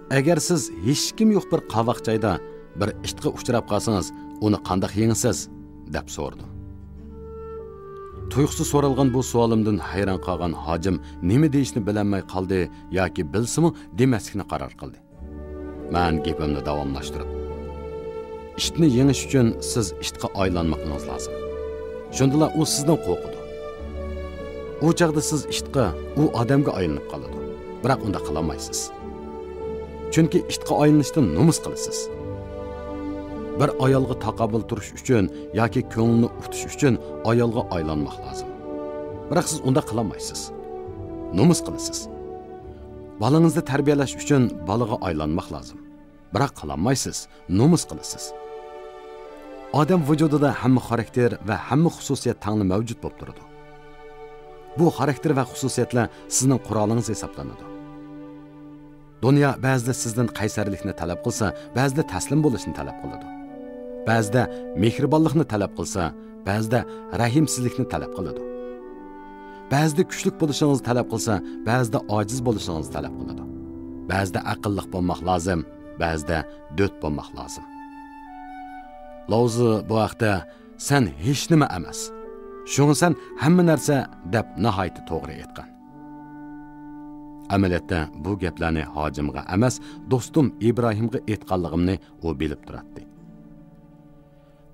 «ئەگەر سىز ھېچكىم يوق بىر قاۋاق جايدا بىر ئىتقا ئۇچراپ قالسىڭىز، ئۇنى قانداق يېڭىسىز؟» دەپ سورىدىم. تۇيۇقسىز سورالغان بۇ سوئالىمدىن ھەيران قالغان ھاجىم نېمە دېيىشنى بىلەلمەي قالدى ياكى بىلسىمۇ دېمەسلىكنى قارار قىلدى. مەن گېپىمنى داۋاملاشتۇرۇپ، ئىتنى يېڭىش ئۈچۈن سىز ئىتقا ئايلانمىقىڭىز لازىم. شۇندىلا ئۇ سىزدىن قورقىدۇ. ئۇ چاغدا سىز ئىتقا، ئۇ ئادەمگە ئايلىنىپ قالىدۇ. بىراق ئۇنداق قىلالمايسىز. چۈنكى ئىتقا ئايلىنىشتىن نومۇس قىلىسىز. بىر ئايالغا تاقابىل تۇرۇش ئۈچۈن ياكى كۆڭلىنى ئۇتۇش ئۈچۈن ئايالغا ئايلانماق لازىم. بىراق سىز ئۇنداق قىلالمايسىز. نومۇس قىلىسىز. بالىڭىزنى تەربىيەلەش ئۈچۈن بالىغا ئايلانماق لازىم. بىراق قىلالمايسىز، نومۇس قىلىسىز. ئادەم ۋۇجۇدىدا ھەممە خاراكتېر ۋە ھەممە خۇسۇسىيەت تەڭلا مەۋجۇت بولۇپ تۇرىدۇ. بۇ خاراكتېر ۋە خۇسۇسىيەتلەر سىزنىڭ قورالىڭىز ھېسابلىنىدۇ. دۇنيا بەزىدە سىزدىن قەيسەرلىكنى تەلەپ قىلسا، بەزىدە تەسلىم بولۇشنى تەلەپ قىلىدۇ. بەزىدە مېھرىبانلىقنى تەلەپ قىلسا، بەزىدە رەھىمسىزلىكنى تەلەپ قىلىدۇ. بەزىدە كۈچلۈك بولۇشىڭىزنى تەلەپ قىلسا، بەزىدە ئاجىز بولۇشىڭىزنى تەلەپ قىلىدۇ. بەزىدە ئەقىللىق بولماق لازىم، بەزىدە دۆت بولماق لازىم. لاۋزى بۇ ھەقتە «سەن ھېچنېمە ئەمەس، شۇڭا سەن ھەممە نەرسە» دەپ ناھايىتى توغرا ئېيتقان. ئەمەلىيەتتە بۇ گەپلەرنى ھاجىمغا ئەمەس، دوستۇم ئىبراھىمغا ئېيتقانلىقىمنى ئۇ بىلىپ تۇراتتى.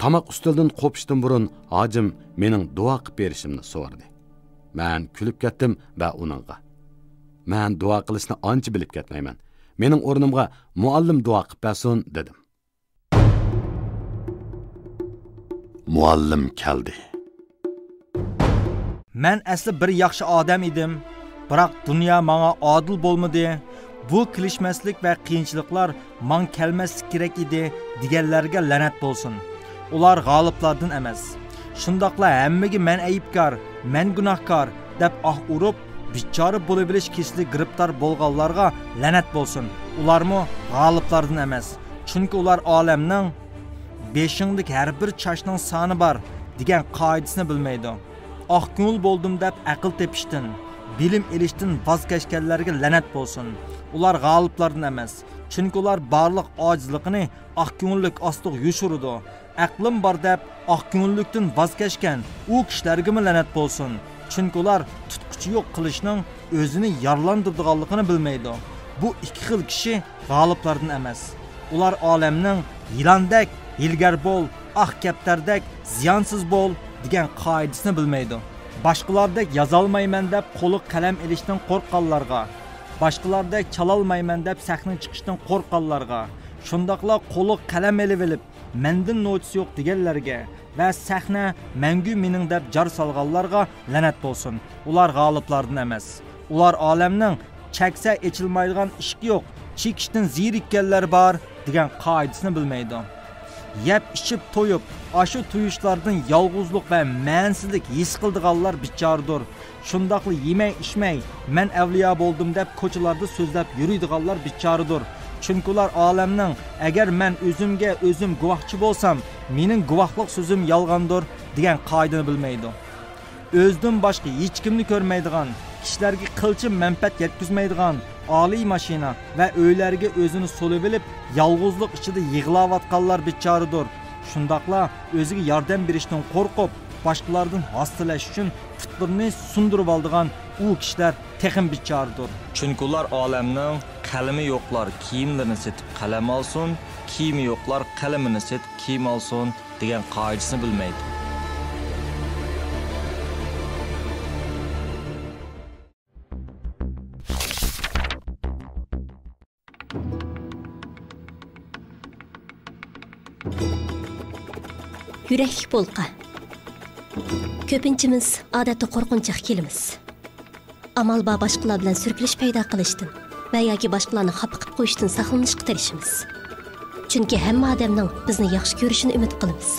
تاماق ئۈستىلىدىن قوپۇشتىن بۇرۇن ھاجىم مېنىڭ دۇئا قىلىپ بېرىشىمنى سورىدى. مەن كۈلۈپ كەتتىم ۋە ئۇنىڭغا، «مەن دۇئا قىلىشنى ئانچە بىلىپ كەتمەيمەن. مېنىڭ ئورنۇمغا مۇئەللىم دۇئا قىلىپ بەرسۇن» دېدىم. مۇئەللىم كەلدى. مەن ئەسلى بىر ياخشى ئادەم ئىدىم، بىراق دۇنيا ماڭا ئادىل بولمىدى. بۇ كېلىشمەسلىك ۋە قىيىنچىلىقلار ماڭا كەلمەسلىك كېرەك ئىدى دېگەنلەرگە لەنەت بولسۇن. ئۇلار غالىپلاردىن ئەمەس. شۇنداقلا ھەممىگە مەن ئەيىبكار، مەن گۇناھكار دەپ ئاھ ئۇرۇپ، بىچارە بولۇۋېلىش كېسىلىگە گىرىپتار بولغانلارغا لەنەت بولسۇن. ئۇلارمۇ غالىپلاردىن ئەمەس. چۈنكى ئۇلار ئالەمنىڭ «بېشىڭدىكى ھەر بىر چاچنىڭ سانى بار» دېگەن قائىدىسىنى بىلمەيدۇ. ئاق كۆڭۈل بولدۇم دەپ ئەقىل تېپىشتىن، بىلىم ئېلىشتىن ۋاز كەچكەنلەرگە لەنەت بولسۇن. ئۇلار غالىپلاردىن ئەمەس. چۈنكى ئۇلار بارلىق ئاجىزلىقىنى ئاق كۆڭۈللۈك ئاستىغا يوشۇرىدۇ. ئەقلىم بار دەپ ئاق كۆڭۈللۈكتىن ۋاز كەچكەن ئۇ كىشىلەرگىمۇ لەنەت بولسۇن. چۈنكى ئۇلار تۇتقۇچى يوق قىلىچنىڭ ئۆزىنى يارىلاندۇرىدىغانلىقىنى بىلمەيدۇ. بۇ ئىككى خىل كىشى غالىپلاردىن ئەمەس. ئۇلار ئالەمنىڭ «يىلاندەك ھىيلىگەر بول، ئاق كەپتەردەك زىيانسىز بول» دېگەن قائىدىسىنى بىلمەيدۇ. باشقىلاردەك يازالمايمەن دەپ قولىغا قەلەم ئېلىشتىن قورققانلارغا، باشقىلاردەك چالالمايمەن دەپ سەھنىگە چىقىشتىن قورققانلارغا، شۇنداقلا قولىغا قەلەم ئېلىۋېلىپ، «مەندىن نوچىسى يوق» دېگەنلەرگە ۋە «سەھنە مەڭگۈ مېنىڭ» دەپ جار سالغانلارغا لەنەت بولسۇن. ئۇلار غالىپلاردىن ئەمەس. ئۇلار ئالەمنىڭ «چەكسە ئېچىلمايدىغان ئىشىك يوق، چېكىشتىن زېرىككەنلەر بار» دېگەن قائىدىسىنى بىلمەيدۇ. يەپ ئىچىپ تويۇپ، ئاشۇ تويۇشلاردىن يالغۇزلۇق ۋە مەنىسىزلىك ھېس قىلىدىغانلار بىچارىدۇر. شۇنداقلا يېمەي ئىچمەي، «مەن ئەۋلىيا بولدۇم» دەپ كوچىلاردا سۆزلەپ يۈرىدىغانلار بىچارىدۇر. چۈنكى ئۇلار ئالەمنىڭ «ئەگەر مەن ئۆزۈمگە ئۆزۈم گۇۋاھچى بولسام، مېنىڭ گۇۋاھلىق سۆزۈم يالغاندۇر» دېگەن قائىدىنى بىلمەيدۇ. ئۆزىدىن باشقا ھېچكىمنى كۆرمەيدىغان، كىشىلەرگە قىلچە مەنپەئەت يەتكۈزمەيدىغان، ئالىي ماشىنا ۋە ئۆيلەرگە ئۆزىنى سولىۋېلىپ، يالغۇزلۇق ئىچىدە يىغلاۋاتقانلار بىچارىدۇر. شۇنداقلا ئۆزىگە ياردەم بېرىشتىن قورقۇپ، باشقىلاردىن ھاسىلەش ئۈچۈن پۇتلىرىنى سۇندۇرۇۋالىدىغان ئۇ كىشىلەر تېخىمۇ بىچارىدۇر. چۈنكى ئۇلار ئالەمنىڭ «قەلىمى يوقلار كىيىملىرىنى سېتىپ قەلەم ئالسۇن، كىيىمى يوقلار قەلىمىنى سېتىپ كىيىم ئالسۇن» دېگەن قائىدىسىنى بىلمەيدۇ. يۈرەكلىك بولقا. كۆپىنچىمىز ئادەتتە قورقۇنچاق كېلىمىز. ئامال بار باشقىلار بىلەن سۈركىلىش پەيدا قىلىشتىن ۋە ياكى باشقىلارنى خاپا قىلىپ قويۇشتىن ساقلىنىشقا تىرىشىمىز. چۈنكى ھەممە ئادەمنىڭ بىزنى ياخشى كۆرۈشىنى ئۈمىد قىلىمىز.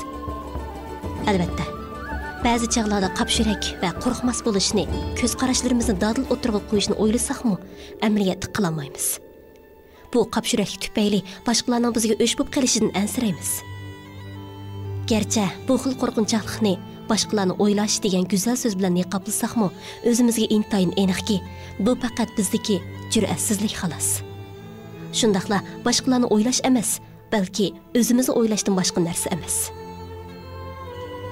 ئەلۋەتتە، بەزى چاغلاردا قاپشۈرەك ۋە قورقماس بولۇشنى، كۆز قاراشلىرىمىزنى دادىل ئوتتۇرىغا قويۇشنى ئويلىساقمۇ، ئەمەلىيەتتە قىلالمايمىز. بۇ قاپشۈرەكلىك تۈپەيلى باشقىلارنىڭ بىزگە ئۆچ بولۇپ قېلىشىدىن ئەنسىرەيمىز. گەرچە بۇ خىل قورقۇنچاقلىقنى باشقىلارنى ئويلاش دېگەن گۈزەل سۆز بىلەن نىقابلىساقمۇ، ئۆزىمىزگە ئىنتايىن ئېنىقكى، بۇ پەقەت بىزدىكى جۈرئەتسىزلىك خالاس. شۇنداقلا باشقىلارنى ئويلاش ئەمەس، بەلكى ئۆزىمىزنى ئويلاشتىن باشقا نەرسە ئەمەس.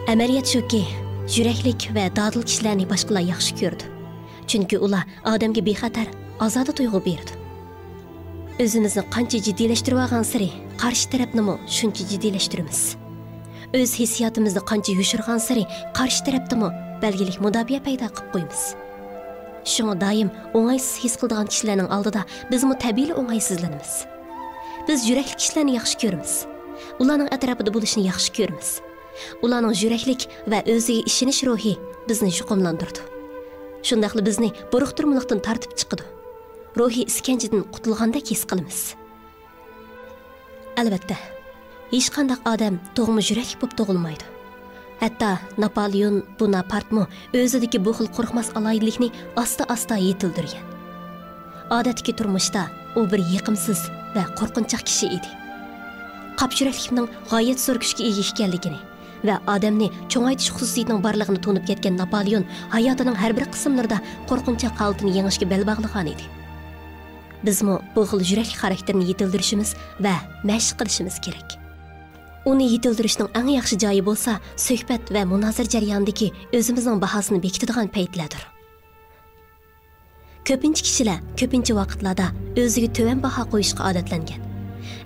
ئەمەلىيەت شۇكى، يۈرەكلىك ۋە دادىل كىشىلەرنى باشقىلار ياخشى كۆرىدۇ. چۈنكى ئۇلار ئادەمگە بىخەتەر، ئازادە تۇيغۇ بېرىدۇ. ئۆزىمىزنى قانچە جىددىيلەشتۈرۈۋالغانسېرى، قارشى تەرەپنىمۇ شۇنچە جىددىيلەشتۈرىمىز. ئۆز ھېسسىياتىمىزنى قانچە يوشۇرغانسېرى، قارشى تەرەپتىمۇ بەلگىلىك مۇداپىئە پەيدا قىلىپ قويىمىز. شۇڭا دائىم ئوڭايسىز ھېس قىلىدىغان كىشىلەرنىڭ ئالدىدا بىزمۇ تەبىئىيلا ئوڭايسىزلىنىمىز. بىز يۈرەكلىك كىشىلەرنى ياخشى كۆرىمىز. ئۇلارنىڭ ئەتراپىدا بولۇشنى ياخشى كۆرىمىز. ئۇلارنىڭ يۈرەكلىك ۋە ئۆزىگە ئىشىنىش روھى بىزنى يۇقۇملاندۇرىدۇ. شۇنداقلا بىزنى بۇرۇقتۇرمىلىقتىن تارتىپ چىقىدۇ. روھىي ئىسكەنجىدىن قۇتۇلغاندەك ھېس قىلىمىز. ئەلۋەتتە، ھېچقانداق ئادەم تۇغما يۈرەكلىك بولۇپ تۇغۇلمايدۇ. ھەتتا ناپالېئون بوناپارتمۇ ئۆزىدىكى بۇ خىل قورقماس ئالاھىدىلىكنى ئاستا-ئاستا يېتىلدۈرگەن. ئادەتتىكى تۇرمۇشتا ئۇ بىر يېقىمسىز ۋە قورقۇنچاق كىشى ئىدى. قاپ يۈرەكلىكنىڭ غايەت زور كۈچكە ئىگە ئىكەنلىكىنى ۋە ئادەمنى چوڭايتىش خۇسۇسىيىتىنىڭ بارلىقىنى تونۇپ يەتكەن ناپالېئون ھاياتىنىڭ ھەر بىر قىسىملىرىدا قورقۇنچاق ھالىتىنى يېڭىشكە بەل باغلىغانىدى. بىزمۇ بۇ خىل يۈرەكلىك خاراكتېرنى يېتىلدۈرۈشىمىز ۋە مەشىق قىلىشىمىز كېرەك. ئۇنى يېتىلدۈرۈشنىڭ ئەڭ ياخشى جايى بولسا سۆھبەت ۋە مۇنازىرە جەريانىدىكى ئۆزىمىزنىڭ باھاسىنى بېكىتىدىغان پەيتلەردۇر. كۆپىنچە كىشىلەر كۆپىنچە ۋاقىتلاردا ئۆزىگە تۆۋەن باھا قويۇشقا ئادەتلەنگەن.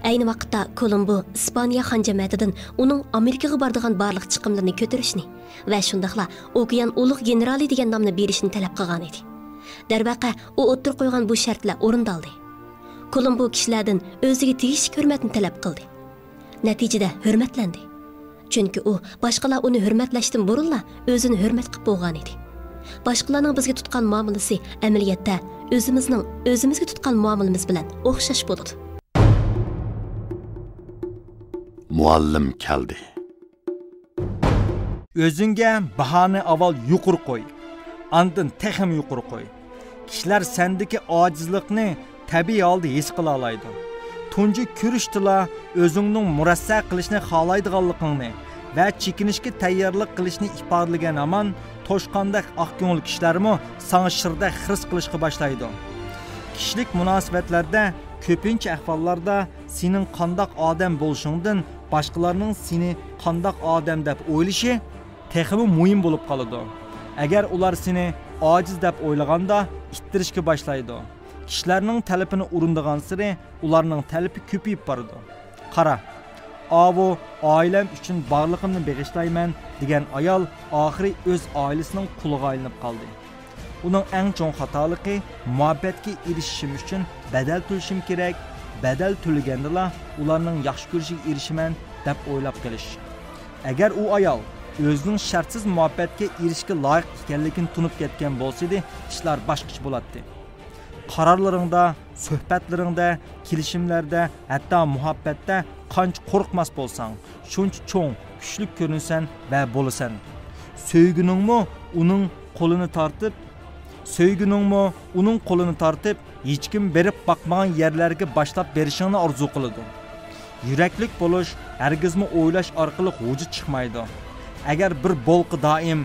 ئەينى ۋاقىتتا كولومبو ئىسپانىيە خان جەمەتىدىن ئۇنىڭ ئامېرىكىغا بارىدىغان بارلىق چىقىملىرىنى كۆتۈرۈشنى ۋە شۇنداقلا ئوكيان ئۇلۇغ گېنېرالى دېگەن نامنى بېرىشنى تەلەپ قىلغانىدى. دەرۋەقە، ئۇ ئوتتۇرىغا قويغان بۇ شەرتلەر ئورۇندالدى. كولومبو كىشىلەردىن ئۆزىگە تېگىشلىك ھۆرمەتنى تەلەپ قىلدى. نەتىجىدە ھۆرمەتلەندى. چۈنكى ئۇ باشقىلار ئۇنى ھۆرمەتلەشتىن بۇرۇنلا ئۆزىنى ھۆرمەت قىلىپ بولغانىدى. باشقىلارنىڭ بىزگە تۇتقان مۇئامىلىسى ئەمەلىيەتتە ئۆزىمىزنىڭ ئۆزىمىزگە تۇتقان مۇئامىلىمىز بىلەن ئوخشاش بولىدۇ. مۇئەللىم كەلدى. ئۆزۈڭگە باھانى ئاۋۋال يۇقىرى قوي، ئاندىن تېخىمۇ يۇقىرى قوي. كىشىلەر سەندىكى ئاجىزلىقنى تەبىئىي ھالدا ھېس قىلالايدۇ. تۇنجى كۆرۈشتىلا ئۆزۈڭنىڭ مۇرەسسە قىلىشنى خالايدىغانلىقىڭنى ۋە چېكىنىشكە تەييارلىق قىلىشنى ئىپادىلىگەن ھامان توشقاندەك ئاق كۆڭۈل كىشىلەرمۇ ساڭا شىردەك خىرىس قىلىشقا باشلايدۇ. كىشىلىك مۇناسىۋەتلەردە كۆپىنچە ئەھۋاللاردا سېنىڭ قانداق ئادەم بولۇشۇڭدىن باشقىلارنىڭ سېنى قانداق ئادەم دەپ ئويلىشى تېخىمۇ مۇھىم بولۇپ قالىدۇ. ئەگەر ئۇلار سېنى ئاجىز دەپ ئويلىغاندا، ئىتتىرىشكە باشلايدۇ. كىشىلەرنىڭ تەلىپىنى ئورۇندىغانسېرى ئۇلارنىڭ تەلىپى كۆپىيىپ بارىدۇ. قارا، ئاۋۇ «ئائىلەم ئۈچۈن بارلىقىمنى بېغىشلايمەن» دېگەن ئايال ئاخىرى ئۆز ئائىلىسىنىڭ قۇلىغا ئايلىنىپ قالدى. ئۇنىڭ ئەڭ چوڭ خاتالىقى «مۇھەببەتكە ئېرىشىشىم ئۈچۈن بەدەل تۆلىشىم كېرەك، بەدەل تۆلىگەندىلا ئۇلارنىڭ ياخشى كۆرۈشىگە ئېرىشىمەن» دەپ ئويلاپ قېلىش. ئەگەر ئۇ ئايال ئۆزىنىڭ شەرتسىز مۇھەببەتكە ئېرىشىشكە لايىق ئىكەنلىكىنى تونۇپ يەتكەن بولسىدى، ئىشلار باشقىچە بولاتتى. قارارلىرىڭدا، سۆھبەتلىرىڭدە، كېلىشىملەردە، ھەتتا مۇھەببەتتە قانچە قورقماس بولساڭ، شۇنچە چوڭ، كۈچلۈك كۆرۈنىسەن ۋە بولىسەن. سۆيگۈنىڭمۇ ئۇنىڭ قولىنى تارتىپ، سۆيگۈنىڭمۇ ئۇنىڭ قولىنى تارتىپ، ھېچكىم بېرىپ باقمىغان يەرلەرگە باشلاپ بېرىشىڭنى ئارزۇ قىلىدۇ. يۈرەكلىك بولۇش ھەرگىزمۇ ئويلاش ئارقىلىق ۋۇجۇد چىقمايدۇ. ئەگەر بىر بولقا دائىم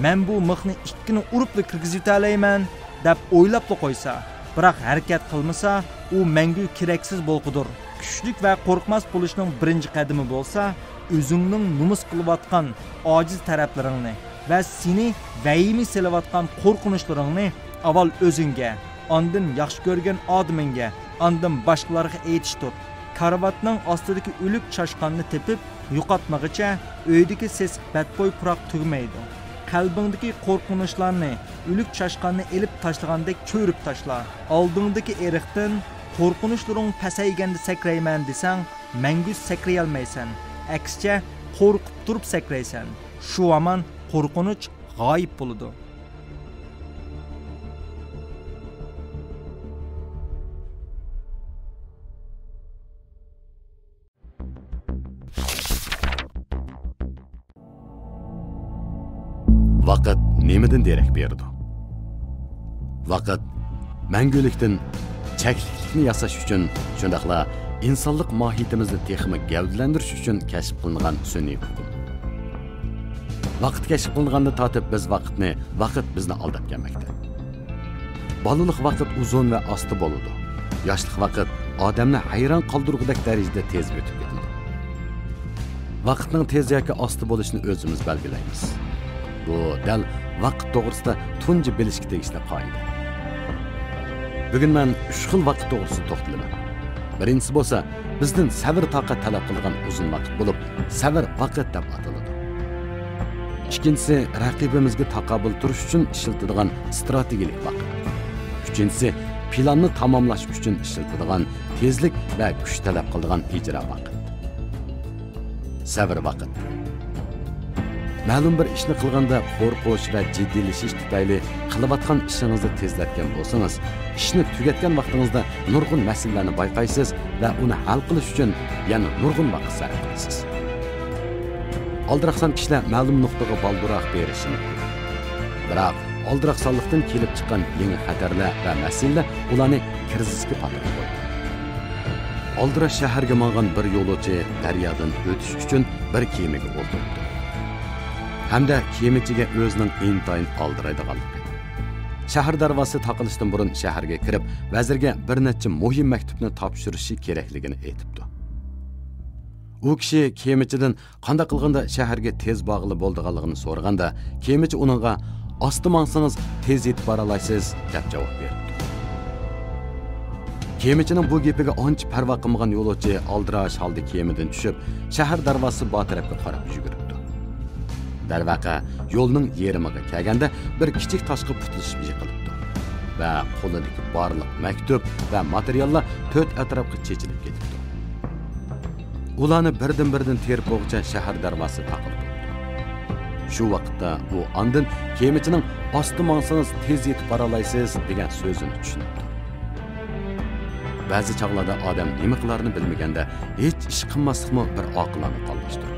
«مەن بۇ مىخنى ئىككىنى ئۇرۇپلا كىرگۈزۈۋېتەلەيمەن» دەپ ئويلاپلا قويسا، بىراق ھەرىكەت قىلمىسا، ئۇ مەڭگۈ كېرەكسىز بولقىدۇر. كۈچلۈك ۋە قورقماس بولۇشنىڭ بىرىنچى قەدىمى بولسا، ئۆزۈڭنىڭ نومۇس قىلىۋاتقان ئاجىز تەرەپلىرىڭنى ۋە سېنى ۋەھىمە سېلىۋاتقان قورقۇنچلىرىڭنى ئاۋۋال ئۆزۈڭگە، ئاندىن ياخشى كۆرگەن ئادىمىڭگە، ئاندىن باشقىلارغا ئېيتىشتۇر. كارىۋاتنىڭ ئاستىدىكى ئۆلۈك چاشقاننى تېپىپ يوقاتمىغىچە، ئۆيدىكى سېسىق بەتبۇي پۇراق تۈگىمەيدۇ. قەلبىڭدىكى قورقۇنچلارنى ئۆلۈك چاشقاننى ئېلىپ تاشلىغاندەك چۆرۈپ تاشلا. ئالدىڭدىكى ئېرىقتىن «قورقۇنچلىرىڭ پەسەيگەندە سەكرەيمەن» دېسەڭ، مەڭگۈ سەكرىيەلمەيسەن. ئەكسىچە، قورقۇپ تۇرۇپ سەكرەيسەن. شۇ ھامان قورقۇنچ غايىب بولىدۇ. ۋاقىت نېمىدىن دېرەك بېرىدۇ؟ ۋاقىت مەڭگۈلۈكتىن چەكلىكلىكنى ياساش ئۈچۈن، شۇنداقلا ئىنسانلىق ماھىيىتىمىزنى تېخىمۇ گەۋدىلەندۈرۈش ئۈچۈن كەشىپ قىلىنغان سۈنئىي ئۇقۇم. ۋاقىت كەشىپ قىلىنغاندىن تارتىپ بىز ۋاقىتنى، ۋاقىت بىزنى ئالداپ كەلمەكتە. بالىلىق ۋاقىت ئۇزۇن ۋە ئاستا بولىدۇ. ياشلىق ۋاقىت ئادەمنى ھەيران قالدۇرغۇدەك دەرىجىدە تېز ئۆتۈپ كېتىدۇ. ۋاقىتنىڭ تېز ياكى ئاستا بولۇشىنى ئۆزىمىز بەلگىلەيمىز. بۇ دەل ۋاقىت توغرىسىدا تۇنجى بىلىشكە تېگىشلىك قائىدە. بۈگۈن مەن ئۈچ خىل ۋاقىت توغرىسىدا توختىلىمەن. بىرىنچىسى بولسا، بىزدىن سەۋر-تاقەت تەلەپ قىلىدىغان ئۇزۇن ۋاقىت بولۇپ، سەۋر ۋاقىت دەپ ئاتىلىدۇ. ئىككىنچىسى، رەقىبىمىزگە تاقابىل تۇرۇش ئۈچۈن ئىشلىتىدىغان ئىستراتېگىيەلىك ۋاقىت. ئۈچىنچىسى، پىلاننى تاماملاش ئۈچۈن ئىشلىتىدىغان تېزلىك ۋە كۈچ تەلەپ قىلىدىغان ئىجرا ۋاقىت. سەۋر ۋاقىت. مەلۇم بىر ئىشنى قىلغاندا قورقۇش ۋە جىددىيلىشىش تۈپەيلى قىلىۋاتقان ئىشىڭىزنى تېزلەتكەن بولسىڭىز، ئىشنى تۈگەتكەن ۋاقتىڭىزدا نۇرغۇن مەسىلىلەرنى بايقايسىز ۋە ئۇنى ھەل قىلىش ئۈچۈن يەنە نۇرغۇن ۋاقىت سەرپ قىلىسىز. ئالدىراقسان كىشىلەر مەلۇم نۇقتىغا بالدۇرراق بېرىشى مۇمكىن. بىراق، ئالدىراقسانلىقتىن كېلىپ چىققان يېڭى خەتەرلەر ۋە مەسىلىلەر ئۇلارنى كىرىزىسكە پاتۇرۇپ قويدى. ئالدىراش شەھەرگە ماڭغان بىر يولۇچى دەريادىن ئۆتۈش ئۈچۈن بىر كېمىگە ئولتۇرۇپتۇ ھەمدە كېمىچىگە ئۆزىنىڭ ئىنتايىن ئالدىرايدىغانلىقى، شەھەر دەرۋازىسى تاقىلىشتىن بۇرۇن شەھەرگە كىرىپ، ۋەزىرگە بىر نەچچە مۇھىم مەكتۇپنى تاپشۇرۇشى كېرەكلىكىنى ئېيتىپتۇ. ئۇ كىشى كېمىچىدىن قانداق قىلغاندا شەھەرگە تېز بارغىلى بولىدىغانلىقىنى سورىغاندا، كېمىچى ئۇنىڭغا، «ئاستا ماڭسىڭىز، تېز يېتىپ بارالايسىز» دەپ جاۋاب بېرىپتۇ. كېمىچىنىڭ بۇ گېپىگە ئانچە پەرۋا قىلمىغان يولۇچى ئالدىراش ھالدا كېمىدىن چۈشۈپ، شەھەر دەرۋازىسى بار تەرەپكە قاراپ يۈگۈرۈپتۇ. دەرۋەقە، يولنىڭ يېرىمىغا كەلگەندە، بىر كىچىك تاشقا پۇتلىشىپ يىقىلىپتۇ ۋە قولىدىكى بارلىق مەكتۇپ ۋە ماتېرىياللار تۆت ئەتراپقا چېچىلىپ كېتىپتۇ. ئۇلارنى بىردىن-بىردىن تېرىپ بولغۇچە شەھەر دەرۋازىسى تاقىلىپ بوپتۇ. شۇ ۋاقىتتا ئۇ ئاندىن كېمىچىنىڭ «ئاستا ماڭسىڭىز، تېز يېتىپ بارالايسىز» دېگەن سۆزىنى چۈشىنىپتۇ. بەزى چاغلاردا ئادەم نېمە قىلارىنى بىلمىگەندە، ھېچ ئىش قىلماسلىقمۇ بىر ئاقىلانە تاللاشتۇر.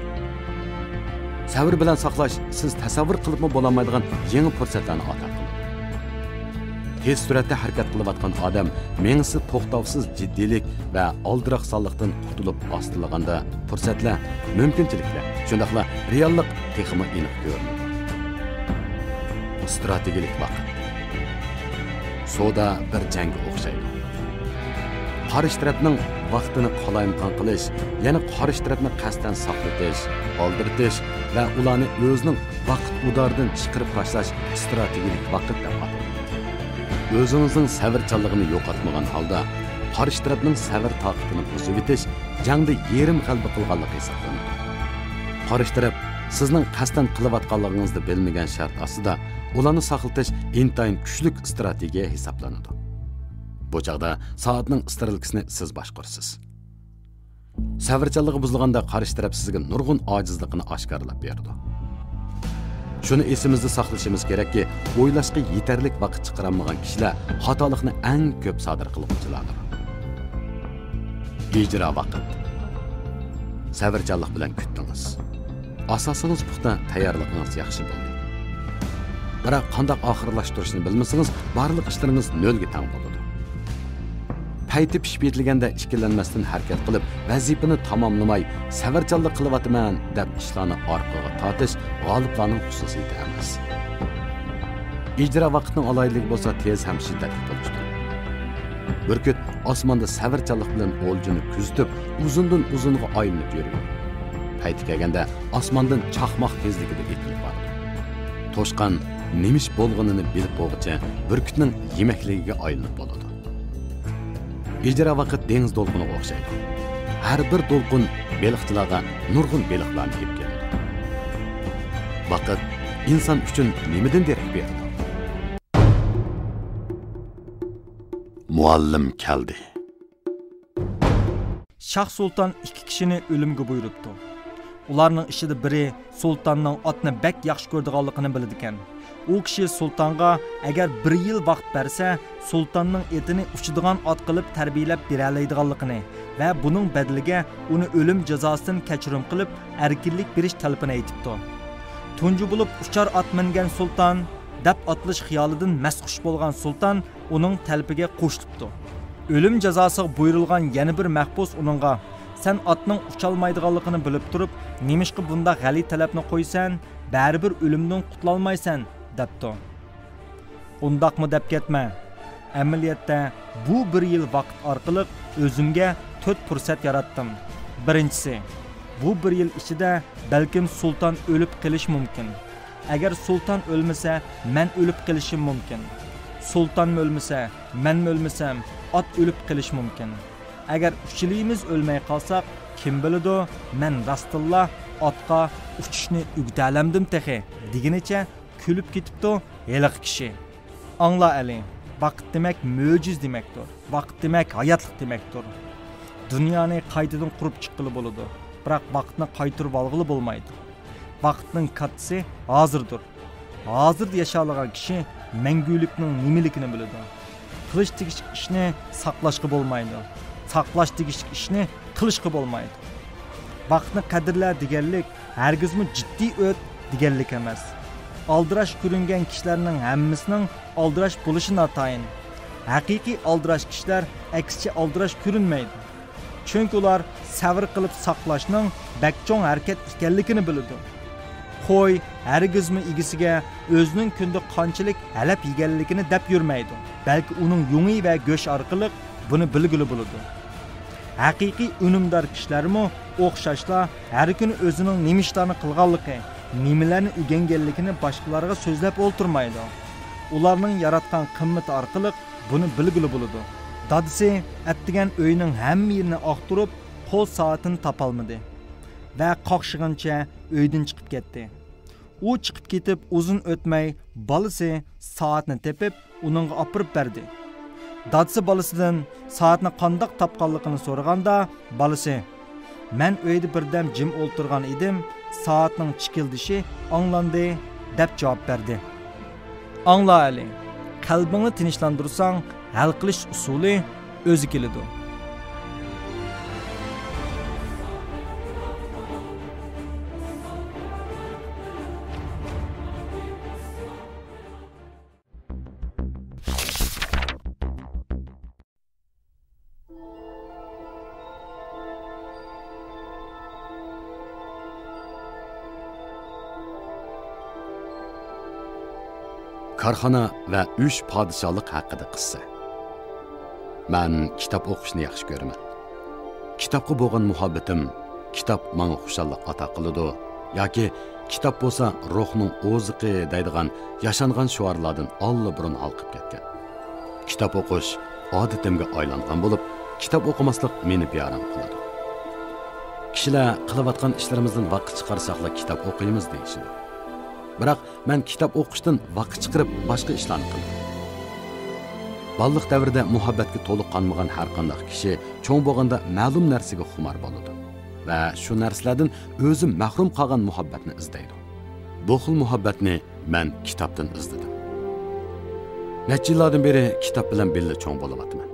سەۋر بىلەن ساقلاش سىز تەسەۋۋۇر قىلىپمۇ بولالمايدىغان يېڭى پۇرسەتلەرنى ئاتا قىلىدۇ. تېز سۈرئەتتە ھەرىكەت قىلىۋاتقان ئادەم مېڭىسى توختاۋسىز جىددىيلىك ۋە ئالدىراقسانلىقتىن قۇتۇلۇپ ئاستىلىغاندا، پۇرسەتلەر، مۇمكىنچىلىكلەر، شۇنداقلا رېئاللىق تېخىمۇ ئېنىق كۆرۈنىدۇ. ئىستراتېگىيەلىك ۋاقىت. سودا بىر جەڭگە ئوخشايدۇ. قارشى تەرەپنىڭ ۋاقتىنى قالايمىقان قىلىش، يەنى قارشى تەرەپنى قەستەن ساقلىتىش، ئالدىرىتىش ۋە ئۇلارنى ئۆزىنىڭ ۋاقىت ئۇدارىدىن چىقىرىپ تاشلاش ئىستراتېگىيەلىك ۋاقىت دەپ ئاتىلىدۇ. ئۆزىڭىزنىڭ سەۋرچانلىقىنى يوقاتمىغان ھالدا، قارشى تەرەپنىڭ سەۋر-تاقىتىنى بۇزۇۋېتىش جەڭدە يېرىم غەلىبە قىلغانلىق ھېسابلىنىدۇ. قارشى تەرەپ سىزنىڭ قەستەن قىلىۋاتقانلىقىڭىزنى بىلمىگەن شەرت ئاستىدا، ئۇلارنى ساقلىتىش ئىنتايىن كۈچلۈك ئىستراتېگىيە ھېسابلىنىدۇ. بۇ چاغدا سائەتنىڭ ئىسترېلكىسىنى سىز باشقۇرىسىز. سەۋرچانلىقى بۇزۇلغاندا، قارشى تەرەپ سىزگە نۇرغۇن ئاجىزلىقىنى ئاشكارىلاپ بېرىدۇ. شۇنى ئېسىمىزدە ساقلىشىمىز كېرەككى، ئويلاشقا يېتەرلىك ۋاقىت چىقىرالمىغان كىشىلەر خاتالىقنى ئەڭ كۆپ سادىر قىلغۇچىلاردۇر. ئىجرا ۋاقىت. سەۋرچانلىق بىلەن كۈتتىڭىز. ئاساسىڭىز پۇختا، تەييارلىقىڭىز ياخشى بولدى. بىراق قانداق ئاخىرلاشتۇرۇشنى بىلمىسىڭىز، بارلىق ئىشلىرىڭىز نۆلگە تەڭ بولىدۇ. پەيتى پىشىپ يېتىلگەندە ئىككىلەنمەستىن ھەرىكەت قىلىپ، ۋەزىپىنى تاماملىماي، سەۋرچانلىق قىلىۋاتىمەن دەپ ئىشلارنى ئارقىغا تارتىش غالىبلارنىڭ خۇسۇسىيىتى ئەمەس. ئىجرا ۋاقىتنىڭ ئالاھىدىلىكى بولسا تېز ھەم شىددەتلىك بولۇشتۇر. بۈركۈت ئاسماندا سەۋرچانلىق بىلەن ئولجىنى كۆزىتىپ، ئۇزۇندىن ئۇزۇنغا ئايلىنىپ يۈرىدۇ. پەيتى كەلگەندە ئاسماندىن چاقماق تېزلىكىدە ئېتىلىپ بارىدۇ. توشقان نېمە ئىش بولغىنىنى بىلىپ بولغۇچە بۈركۈتنىڭ يېمەكلىكىگە ئايلىنىپ بولىدۇ. ئىجرا ۋاقىت دېڭىز دولقۇنىغا ئوخشايدۇ. ھەر بىر دولقۇن بېلىقچىلارغا نۇرغۇن بېلىقلارنى ئېلىپ كېلىدۇ. ۋاقىت ئىنسان ئۈچۈن نېمىدىن دېرەك بېرىدۇ؟ مۇئەللىم كەلدى. شاھ سۇلتان ئىككى كىشىنى ئۆلۈمگە بۇيرۇپتۇ. ئۇلارنىڭ ئىچىدە بىرى سۇلتاننىڭ ئاتنى بەك ياخشى كۆرىدىغانلىقىنى بىلىدىكەن. ئۇ كىشى سۇلتانغا ئەگەر بىر يىل ۋاقىت بەرسە، سۇلتاننىڭ ئېتىنى ئۇچىدىغان ئات قىلىپ تەربىيەلەپ بېرەلەيدىغانلىقىنى ۋە بۇنىڭ بەدىلىگە ئۇنى ئۆلۈم جازاسىدىن كەچۈرۈم قىلىپ، ئەركىنلىك بېرىش تەلىپىنى ئېيتىپتۇ. تۇنجى بولۇپ ئۇچار ئات مىنگەن سۇلتان دەپ ئاتىلىش خىيالىدىن مەستخۇش بولغان سۇلتان ئۇنىڭ تەلىپىگە قوشۇلۇپتۇ. ئۆلۈم جازاسىغا بۇيرۇلغان يەنە بىر مەھبۇس ئۇنىڭغا، «سەن ئاتنىڭ ئۇچالمايدىغانلىقىنى بىلىپ تۇرۇپ، نېمىشقا بۇنداق غەلىتە تەلەپنى قويىسەن؟ بەرىبىر ئۆلۈمدىن قۇتۇلالمايسەن» دەپتۇ. «ئۇنداقمۇ دەپ كەتمە. ئەمەلىيەتتە بۇ بىر يىل ۋاقىت ئارقىلىق ئۆزۈمگە تۆت پۇرسەت ياراتتىم. بىرىنچىسى، بۇ بىر يىل ئىچىدە بەلكىم سۇلتان ئۆلۈپ قېلىشى مۇمكىن. ئەگەر سۇلتان ئۆلمىسە، مەن ئۆلۈپ قېلىشىم مۇمكىن. سۇلتانمۇ ئۆلمىسە، مەنمۇ ئۆلمىسەم، ئات ئۆلۈپ قېلىشى مۇمكىن. ئەگەر ئۈچىلىيىمىز ئۆلمەي قالساق، كىم بىلىدۇ، مەن راستتىنلا ئاتقا ئۇچۇشنى ئۆگىتەلەمدىم تېخى، دېگىنىچە كۈلۈپ كېتىپتۇ ھېلىقى كىشى. ئاڭلا ئەلى، ۋاقىت دېمەك مۆجىزە دېمەكتۇر. ۋاقىت دېمەك ھاياتلىق دېمەكتۇر. دۇنيانى قايتىدىن قۇرۇپ چىققىلى بولىدۇ، بىراق ۋاقىتنى قايتۇرۇۋالغىلى بولمايدۇ. ۋاقىتنىڭ كاتتىسى ھازىردۇر. ھازىردا ياشالىغان كىشى مەڭگۈلۈكنىڭ نېمىلىكىنى بىلىدۇ. قىلىش تېگىشلىك ئىشنى ساقلاشقا بولمايدۇ. ساقلاش تېگىشلىك ئىشنى قىلىشقا بولمايدۇ. ۋاقىتنى قەدىرلە دېگەنلىك ھەرگىزمۇ جىددىي ئۆت دېگەنلىك ئەمەس. ئالدىراش كۆرۈنگەن كىشىلەرنىڭ ھەممىسىنىڭ ئالدىراش بولۇشى ناتايىن. ھەقىقىي ئالدىراش كىشىلەر ئەكسىچە ئالدىراش كۆرۈنمەيدۇ. چۈنكى ئۇلار سەۋر قىلىپ ساقلاشنىڭ بەك چوڭ ھەرىكەت ئىكەنلىكىنى بىلىدۇ. قوي ھەرگىزمۇ ئىگىسىگە ئۆزىنىڭ كۈندە قانچىلىك ھەلەپ يېگەنلىكىنى دەپ يۈرمەيدۇ، بەلكى ئۇنىڭ يۇڭى ۋە گۆشى ئارقىلىق بۇنى بىلگىلى بولىدۇ. ھەقىقىي ئۈنۈمدار كىشىلەرمۇ ئوخشاشلا ھەر كۈنى ئۆزىنىڭ نېمە ئىشلارنى قىلغانلىقى، نېمىلەرنى ئۆگەنگەنلىكىنى باشقىلارغا سۆزلەپ ئولتۇرمايدۇ. ئۇلارنىڭ ياراتقان قىممىتى ئارقىلىق بۇنى بىلگىلى بولىدۇ. دادىسى ئەتىگەن ئۆينىڭ ھەممە يېرىنى ئاختۇرۇپ، قول سائىتىنى تاپالمىدى ۋە قاقشىغىنىچە ئۆيدىن چىقىپ كەتتى. ئۇ چىقىپ كېتىپ ئۇزۇن ئۆتمەي، بالىسى سائەتنى تېپىپ، ئۇنىڭغا ئاپىرىپ بەردى. دادىسى بالىسىدىن سائەتنى قانداق تاپقانلىقىنى سورىغاندا، بالىسى، «مەن ئۆيدە بىردەم جىم ئولتۇرغان ئىدىم، سائەتنىڭ چىكىلدىشى ئاڭلاندى» دەپ جاۋاب بەردى. ئاڭلا ئەلى، قەلبىڭنى تىنچلاندۇرساڭ، ھەل قىلىش ئۇسۇلى ئۆزى كېلىدۇ. كارخانا ۋە ئۈچ پادىشاھلىق ھەققىدە قىسسە. مەن كىتاب ئوقۇشنى ياخشى كۆرىمەن. كىتابقا بولغان مۇھەببىتىم، «كىتاب ماڭا خۇشاللىق ئاتا قىلىدۇ» ياكى «كىتاب بولسا روھنىڭ ئوزۇقى» دەيدىغان ياشانغان شوئارلاردىن ئاللىبۇرۇن ھالقىپ كەتكەن. كىتاب ئوقۇش ئادىتىمگە ئايلانغان بولۇپ، كىتاب ئوقۇماسلىق مېنى بىئارام قىلىدۇ. كىشىلەر «قىلىۋاتقان ئىشلىرىمىزدىن ۋاقىت چىقارساقلا كىتاب ئوقۇيمىز» دېيىشىدۇ. بىراق مەن كىتاب ئوقۇشتىن ۋاقىت چىقىرىپ باشقا ئىشلارنى قىلدىم. بالىلىق دەۋرىدە مۇھەببەتكە تولۇق قانمىغان ھەرقانداق كىشى چوڭ بولغاندا مەلۇم نەرسىگە خۇمار بولىدۇ ۋە شۇ نەرسىلەردىن ئۆزى مەھرۇم قالغان مۇھەببەتنى ئىزدەيدۇ. بۇ خىل مۇھەببەتنى مەن كىتابتىن ئىزدىدىم. نەچچە يىللاردىن بېرى كىتاب بىلەن بىللە چوڭ بولۇۋاتىمەن.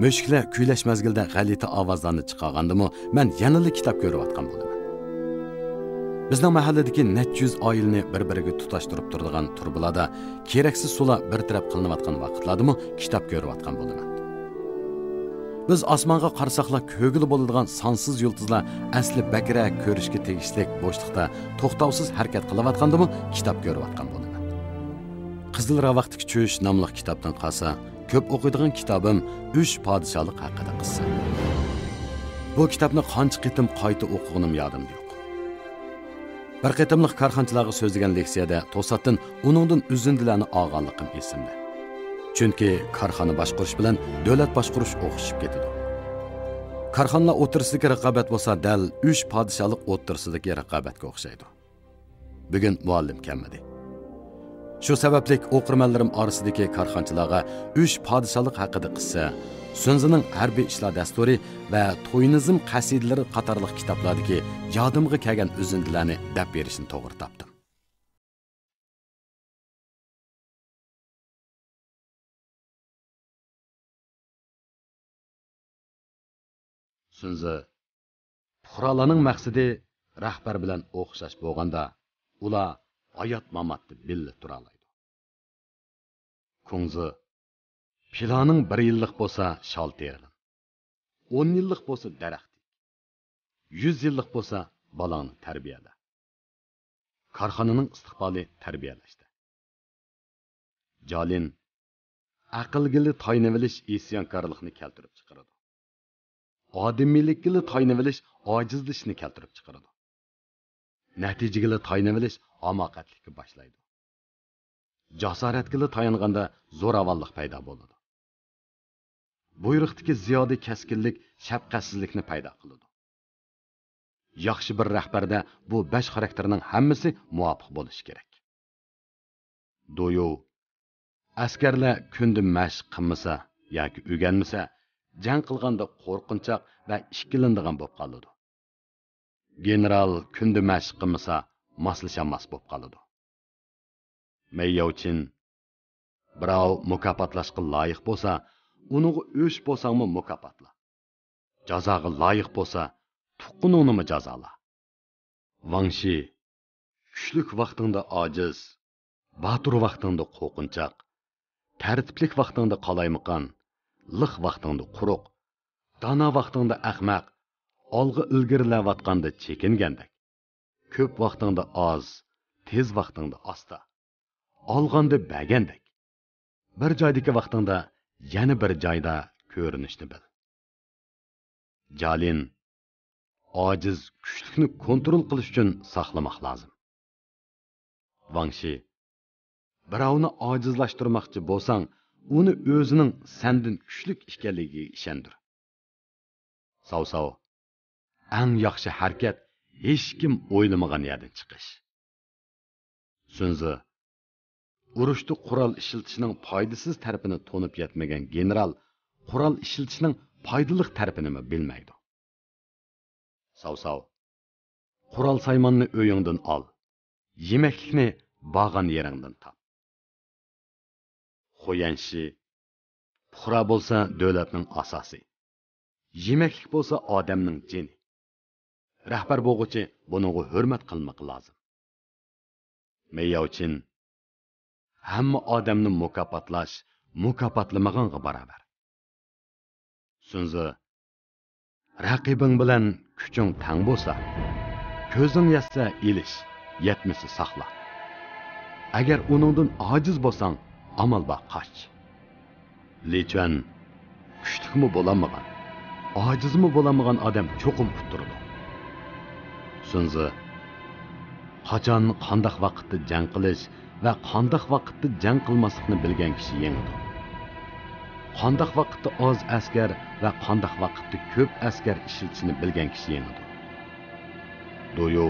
مۈشۈكلەر كۈيلەش مەزگىلىدە غەلىتە ئاۋازلارنى چىقارغاندىمۇ، مەن يەنىلا كىتاب كۆرۈۋاتقان بولىمەن. بىزنىڭ مەھەللىدىكى نەچچە يۈز ئائىلىنى بىر-بىرىگە تۇتاشتۇرۇپ تۇرىدىغان تۇرۇبىلاردا كېرەكسىز سۇلار بىر تەرەپ قىلىنىۋاتقان ۋاقىتلاردىمۇ كىتاب كۆرۈۋاتقان بولىمەن. بىز ئاسمانغا قارىساقلا كۆرگىلى بولىدىغان سانسىز يۇلتۇزلار ئەسلى بەكرەك كۆرۈشكە تېگىشلىك بوشلۇقتا توختاۋسىز ھەرىكەت قىلىۋاتقاندىمۇ كىتاب كۆرۈۋاتقان بولىمەن. قىزىل راۋاقتىكى چۈش ناملىق كىتابتىن قالسا، كۆپ ئوقۇيدىغان كىتابىم ئۈچ پادىشاھلىق ھەققىدە قىسسە. بۇ كىتابنى قانچە قېتىم قايتا ئوقۇغىنىم يادىمدا يوق. بىر قېتىملىق كارخانىچىلارغا سۆزلىگەن لېكسىيەدە توساتتىن ئۇنىڭدىن ئۈزۈندىلەرنى ئالغانلىقىم ئېسىمدە. چۈنكى كارخانا باشقۇرۇش بىلەن دۆلەت باشقۇرۇش ئوخشىشىپ كېتىدۇ. كارخانىلار ئوتتۇرىسىدىكى رىقابەت بولسا دەل ئۈچ پادىشاھلىق ئوتتۇرىسىدىكى رىقابەتكە ئوخشايدۇ. بۈگۈن مۇئەللىم كەلمىدى. شۇ سەۋەبلىك ئوقۇرمەنلىرىم ئارىسىدىكى كارخانىچىلارغا ئۈچ پادىشاھلىق ھەققىدە قىسسە، سۈنزىنىڭ ھەربىي ئىشلار دەستۇرى ۋە توينىزم قەسىدىلىرى قاتارلىق كىتابلاردىكى يادىمغا كەلگەن ئۈزۈندىلەرنى دەپ بېرىشنى توغرا تاپتىم. سۈنزى، پۇقرالارنىڭ مەقسىتى رەھبەر بىلەن ئوخشاش بولغاندا، ئۇلار ھايات-ماماتتا بىللە تۇرالايدۇ. كۇڭزى، پىلانىڭ بىر يىللىق بولسا شال تېرىغىن، ئون يىللىق بولسا دەرەخ تىك، يۈز يىللىق بولسا بالاڭنى تەربىيەلە. كارخانىنىڭ ئىستىقبالى تەربىيەلەشتە. جالىن، ئەقىلگىلا تايىنىۋېلىش ئىسيانكارلىقنى كەلتۈرۈپ چىقىرىدۇ. ئادىمىيلىككىلا تايىنىۋېلىش ئاجىزلىشىشنى كەلتۈرۈپ چىقىرىدۇ. نەتىجىگىلا تايىنىۋېلىش ھاماقەتلىككە باشلايدۇ. جاسارەتكىلا تايانغاندا زوراۋانلىق پەيدا بولىدۇ. بۇيرۇقتىكى زىيادە كەسكىنلىك شەپقەتسىزلىكنى پەيدا قىلىدۇ. ياخشى بىر رەھبەردە بۇ بەش خاراكتېرنىڭ ھەممىسى مۇۋاپىق بولۇشى كېرەك. دويۇ، ئەسكەرلەر كۈندە مەشىق قىلمىسا ياكى ئۆگەنمىسە، جەڭ قىلغاندا قورقۇنچاق ۋە ئىككىلىنىدىغان بولۇپ قالىدۇ. گېنېرال كۈندە مەشىق قىلمىسا، ماسلىشالماس بولۇپ قالىدۇ. مەيياۋچىن، بىراۋ مۇكاپاتلاشقا لايىق بولسا، ئۇنىڭغا ئۆچ بولساڭمۇ مۇكاپاتلا. جازاغا لايىق بولسا، تۇغقىنىڭنىمۇ جازالا. ۋاڭشى، كۈچلۈك ۋاقتىڭدا ئاجىز، باتۇر ۋاقتىڭدا قورقۇنچاق، تەرتىپلىك ۋاقتىڭدا قالايمىقان، لىق ۋاقتىڭدا قۇرۇق، دانا ۋاقتىڭدا ئەخمەق، ئالغا ئىلگىرىلەۋاتقاندا چېكىنگەندەك، كۆپ ۋاقتىڭدا ئاز، تېز ۋاقتىڭدا ئاستا، ئالغاندا بەرگەندەك، بىر جايدىكى ۋاقتىڭدا يەنە بىر جايدا كۆرۈنۈشنى بىل. جالىن، ئاجىز كۈچلۈكنى كونترول قىلىش ئۈچۈن ساقلىماق لازىم. ۋاڭشى، بىراۋنى ئاجىزلاشتۇرماقچى بولساڭ، ئۇنى ئۆزىنىڭ سەندىن كۈچلۈك ئىكەنلىكىگە ئىشەندۈر. ساۋساۋ، ئەڭ ياخشى ھەرىكەت ھېچكىم ئويلىمىغان يەردىن چىقىش. سۈنزى، ئۇرۇشتا قورال ئىشلىتىشنىڭ پايدىسىز تەرىپىنى تونۇپ يەتمىگەن گېنېرال قورال ئىشلىتىشنىڭ پايدىلىق تەرىپىنىمۇ بىلمەيدۇ. ساۋساۋ، قورال سايماننى ئۆيۈڭدىن ئال، يېمەكلىكنى بارغان يېرىڭدىن تاپ. خۇيەنشى، پۇقرا بولسا دۆلەتنىڭ ئاساسى، يېمەكلىك بولسا ئادەمنىڭ جېنى. رەھبەر بولغۇچى بۇنىڭغا ھۆرمەت قىلمىقى لازىم. مېياۋچىن، ھەممە ئادەمنى مۇكاپاتلاش مۇكاپاتلىمىغانغا باراۋەر. سۈنزى، رەقىبىڭ بىلەن كۈچۈڭ تەڭ بولسا، كۆزۈڭ يەتسە ئېلىش، يەتمىسە ساقلا. ئەگەر ئۇنىڭدىن ئاجىز بولساڭ، ئامال بار قاچ. لىچۈەن، كۈچلۈكمۇ بولالمىغان، ئاجىزمۇ بولالمىغان ئادەم چوقۇم ئۇتتۇرىدۇ. سۈنزى، قاچان، قانداق ۋاقىتتا جەڭ قىلىش ۋە قانداق ۋاقىتتا جەڭ قىلماسلىقنى بىلگەن كىشى يېڭىدۇ. قانداق ۋاقىتتا ئاز ئەسكەر ۋە قانداق ۋاقىتتا كۆپ ئەسكەر ئىشلىتىشنى بىلگەن كىشى يېڭىدۇ. دويۇ،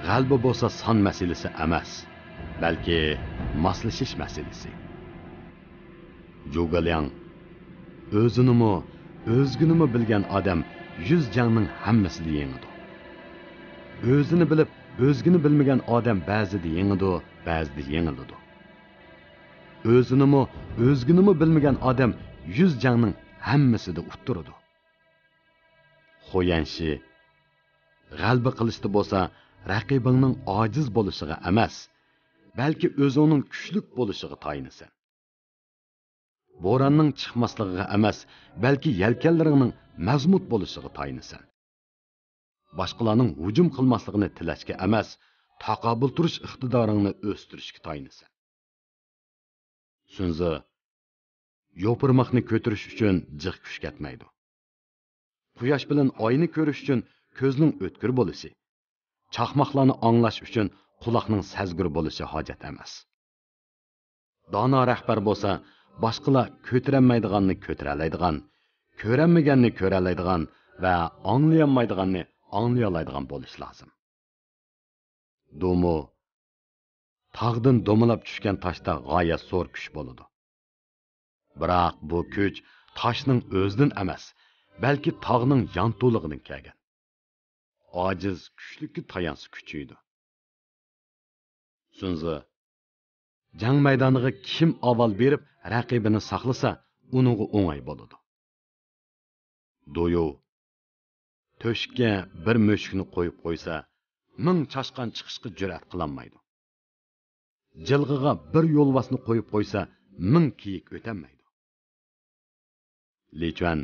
غەلىبە بولسا سان مەسىلىسى ئەمەس، بەلكى ماسلىشىش مەسىلىسى. جۇگېلياڭ، ئۆزىنىمۇ، ئۆزگىنىمۇ بىلگەن ئادەم يۈز جەڭنىڭ ھەممىسىدە يېڭىدۇ. ئۆزىنى بىلىپ، ئۆزگىنى بىلمىگەن ئادەم بەزىدە يېڭىدۇ، بەزىدە يېڭىلىدۇ. ئۆزىنىمۇ، ئۆزگىنىمۇ بىلمىگەن ئادەم يۈز جەڭنىڭ ھەممىسىدە ئۇتتۇرىدۇ. خۇيەنشى، غەلىبە قىلىشتا بولسا رەقىبىڭنىڭ ئاجىز بولۇشىغا ئەمەس، بەلكى ئۆزۈڭنىڭ كۈچلۈك بولۇشىغا تايىنىسەن. بوراننىڭ چىقماسلىقىغا ئەمەس، بەلكى يەلكەنلىرىڭنىڭ مەزمۇت بولۇشىغا تايىنىسەن. باشقىلارنىڭ ھۇجۇم قىلماسلىقىنى تىلەشكە ئەمەس، تاقابىل تۇرۇش ئىقتىدارىڭنى ئۆستۈرۈشكە تايىنىسەن. سۈنزى، يوپۇرماقنى كۆتۈرۈش ئۈچۈن جىق كۈچ كەتمەيدۇ. قۇياش بىلەن ئاينى كۆرۈش ئۈچۈن كۆزنىڭ ئۆتكۈر بولۇشى، چاقماقلارنى ئاڭلاش ئۈچۈن قۇلاقنىڭ سەزگۈر بولۇشى ھاجەت ئەمەس. دانا رەھبەر بولسا، باشقىلار كۆتۈرەلمەيدىغاننى كۆتۈرەلەيدىغان، كۆرەلمىگەننى كۆرەلەيدىغان ۋە ئاڭلىيالمايدىغاننى ئاڭلىيالايدىغان بولۇشى لازىم. دومۇ، تاغدىن دومىلاپ چۈشكەن تاشتا غايەت زور كۈچ بولىدۇ. بىراق بۇ كۈچ تاشنىڭ ئۆزىدىن ئەمەس، بەلكى تاغنىڭ يانتۇلۇقىدىن كەلگەن. ئاجىز كۈچلۈككە تايانسا كۈچىيىدۇ. سۈنزى، جەڭ مەيدانىغا كىم ئاۋۋال بېرىپ رەقىبىنى ساقلىسا، ئۇنىڭغا ئوڭاي بولىدۇ. دويۇ، تۆشۈككە بىر مۈشۈكنى قويۇپ قويسا، مىڭ چاشقان چىقىشقا جۈرئەت قىلالمايدۇ. جىلغىغا بىر يولۋاسنى قويۇپ قويسا، مىڭ كېيىك ئۆتەلمەيدۇ. لىچۈەن،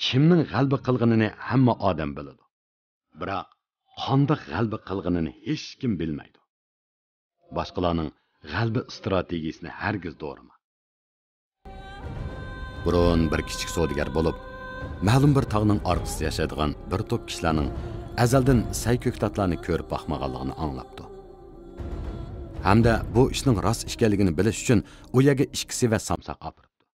كىمنىڭ غەلىبە قىلغىنىنى ھەممە ئادەم بىلىدۇ. بىراق، قانداق غەلىبە قىلغىنىنى ھېچكىم بىلمەيدۇ. باشقىلارنىڭ غەلىبە ئىستراتېگىيىسىنى ھەرگىز دورىما. بۇرۇن بىر كىچىك سودىگەر بولۇپ، مەلۇم بىر تاغنىڭ ئارقىسىدا ياشايدىغان بىر توپ كىشىلەرنىڭ ئەزەلدىن سەي كۆكتاتلارنى كۆرۈپ باقمىغانلىقىنى ئاڭلاپتۇ. ھەمدە بۇ ئىشنىڭ راست ئىكەنلىكىنى بىلىش ئۈچۈن ئۇ يەرگە ئىككى سېۋەت سامساق ئاپىرىپتۇ.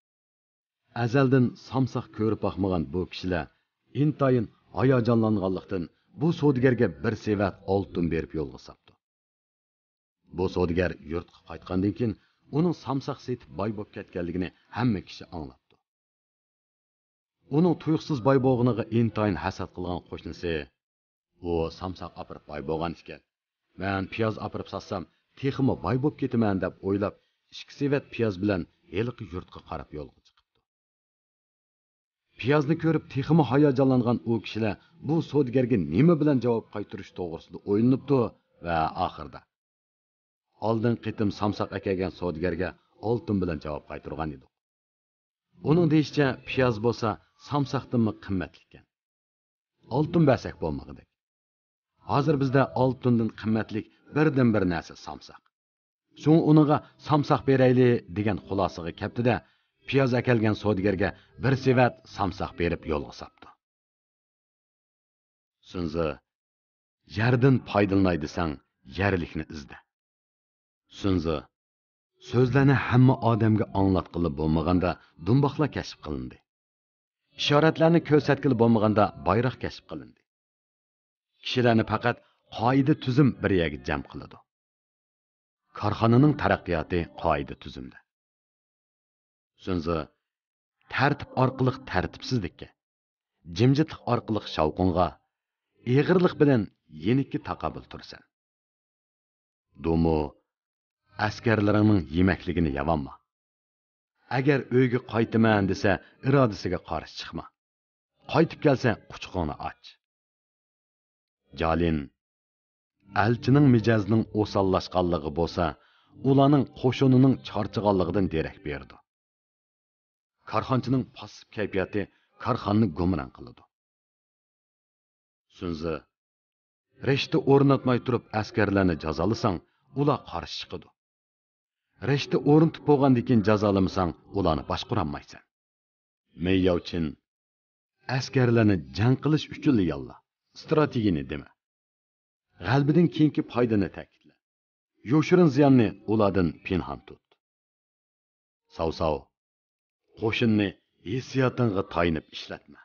ئەزەلدىن سامساق كۆرۈپ باقمىغان بۇ كىشىلەر ئىنتايىن ھاياجانلانغانلىقتىن، بۇ سودىگەرگە بىر سېۋەت ئالتۇن بېرىپ يولغا ساپتۇ. بۇ سودىگەر يۇرتقا قايتقاندىن كېيىن، ئۇنىڭ سامساق سېتىپ باي بولۇپ كەتكەنلىكىنى ھەممە كىشى ئاڭلاپتۇ. ئۇنىڭ تۇيۇقسىز باي بولغىنىغا ئىنتايىن ھەسەت قىلغان قوشنىسى، ئۇ سامساق ئاپىرىپ باي بولغان ئىكەن، مەن پىياز ئاپىرىپ ساتسام، تېخىمۇ باي بولۇپ كېتىمەن، دەپ ئويلاپ، ئىككى سېۋەت پىياز بىلەن ھېلىقى يۇرتقا قاراپ يولغا چىقىپتۇ. پىيازنى كۆرۈپ تېخىمۇ ھاياجانلانغان ئۇ كىشىلەر بۇ سودىگەرگە نېمە بىلەن جاۋاب قايتۇرۇش توغرىسىدا ئويلىنىپتۇ ۋە ئاخىرىدا ئالدىنقى قېتىم سامساق ئەكەلگەن سودىگەرگە ئالتۇن بىلەن جاۋاب قايتۇرغان ئىدۇق. ئۇنىڭ دېيىشىچە، پىياز بولسا سامساقتىنمۇ قىممەتلىككەن. ئالتۇن بەرسەك بولمىغۇدەك. ھازىر بىزدە ئالتۇندىن قىممەتلىك بىردىنبىر نەرسە سامساق. شۇڭا ئۇنىڭغا سامساق بېرەيلى، دېگەن خۇلاسىغا كەپتىدە، پىياز ئەكەلگەن سودىگەرگە بىر سېۋەت سامساق بېرىپ يولغا ساپتۇ. سۇنزى، يەردىن پايدىلىناي دېسەڭ، يەرلىكنى ئىزدە. سۇنزى، سۆزلەرنى ھەممە ئادەمگە ئاڭلاتقىلى بولمىغاندا دۇمباقلار كەشىپ قىلىندى. ئىشارەتلەرنى كۆرسەتكىلى بولمىغاندا بايراق كەشىپ قىلىندى. كىشىلەرنى پەقەت قائىدە تۈزۈم بىر يەرگە جەم قىلىدۇ. كارخانىنىڭ تەرەققىياتى قائىدە تۈزۈمدە. سۇنزى، تەرتىپ ئارقىلىق تەرتىپسىزلىككە، جىمجىتلىق ئارقىلىق شاۋقۇنغا، ئېغىرلىق بىلەن يېنىككە تاقابىل تۇرىسەن. دومو، ئەسكەرلىرىڭنىڭ يېمەكلىكىنى يەۋالما. ئەگەر ئۆيگە قايتىمەن دېسە، ئىرادىسىگە قارشى چىقما. قايتىپ كەلسە، قۇچىقىڭنى ئاچ. جالىن، ئەلچىنىڭ مىجەزىنىڭ ئوساللاشقانلىقى بولسا، ئۇلارنىڭ قوشۇنىنىڭ چارچىغانلىقىدىن دېرەك بېرىدۇ. كارخانىچىنىڭ پاسسىپ كەيپىياتى كارخانىنى گۇمران قىلىدۇ. سۇنزى، رىشتە ئورناتماي تۇرۇپ ئەسكەرلەرنى جازالىساڭ، ئۇلار قارشى چىقىدۇ. رىشتە ئورنىتىپ بولغاندىن كېيىن جازالىمىساڭ، ئۇلارنى باشقۇرالمايسەن. مېي ياۋچىن، ئەسكەرلەرنى جەڭ قىلىش ئۈچۈنلا ياللا، ئىستراتېگىيىنى دېمە. غەلىبىدىن كېيىنكى پايدىنى تەكىتلە. يوشۇرۇن زىياننى ئۇلاردىن پىنھان تۇت. ساۋساۋ، قوشۇننى ھېسسىياتىڭغا تايىنىپ ئىشلەتمە.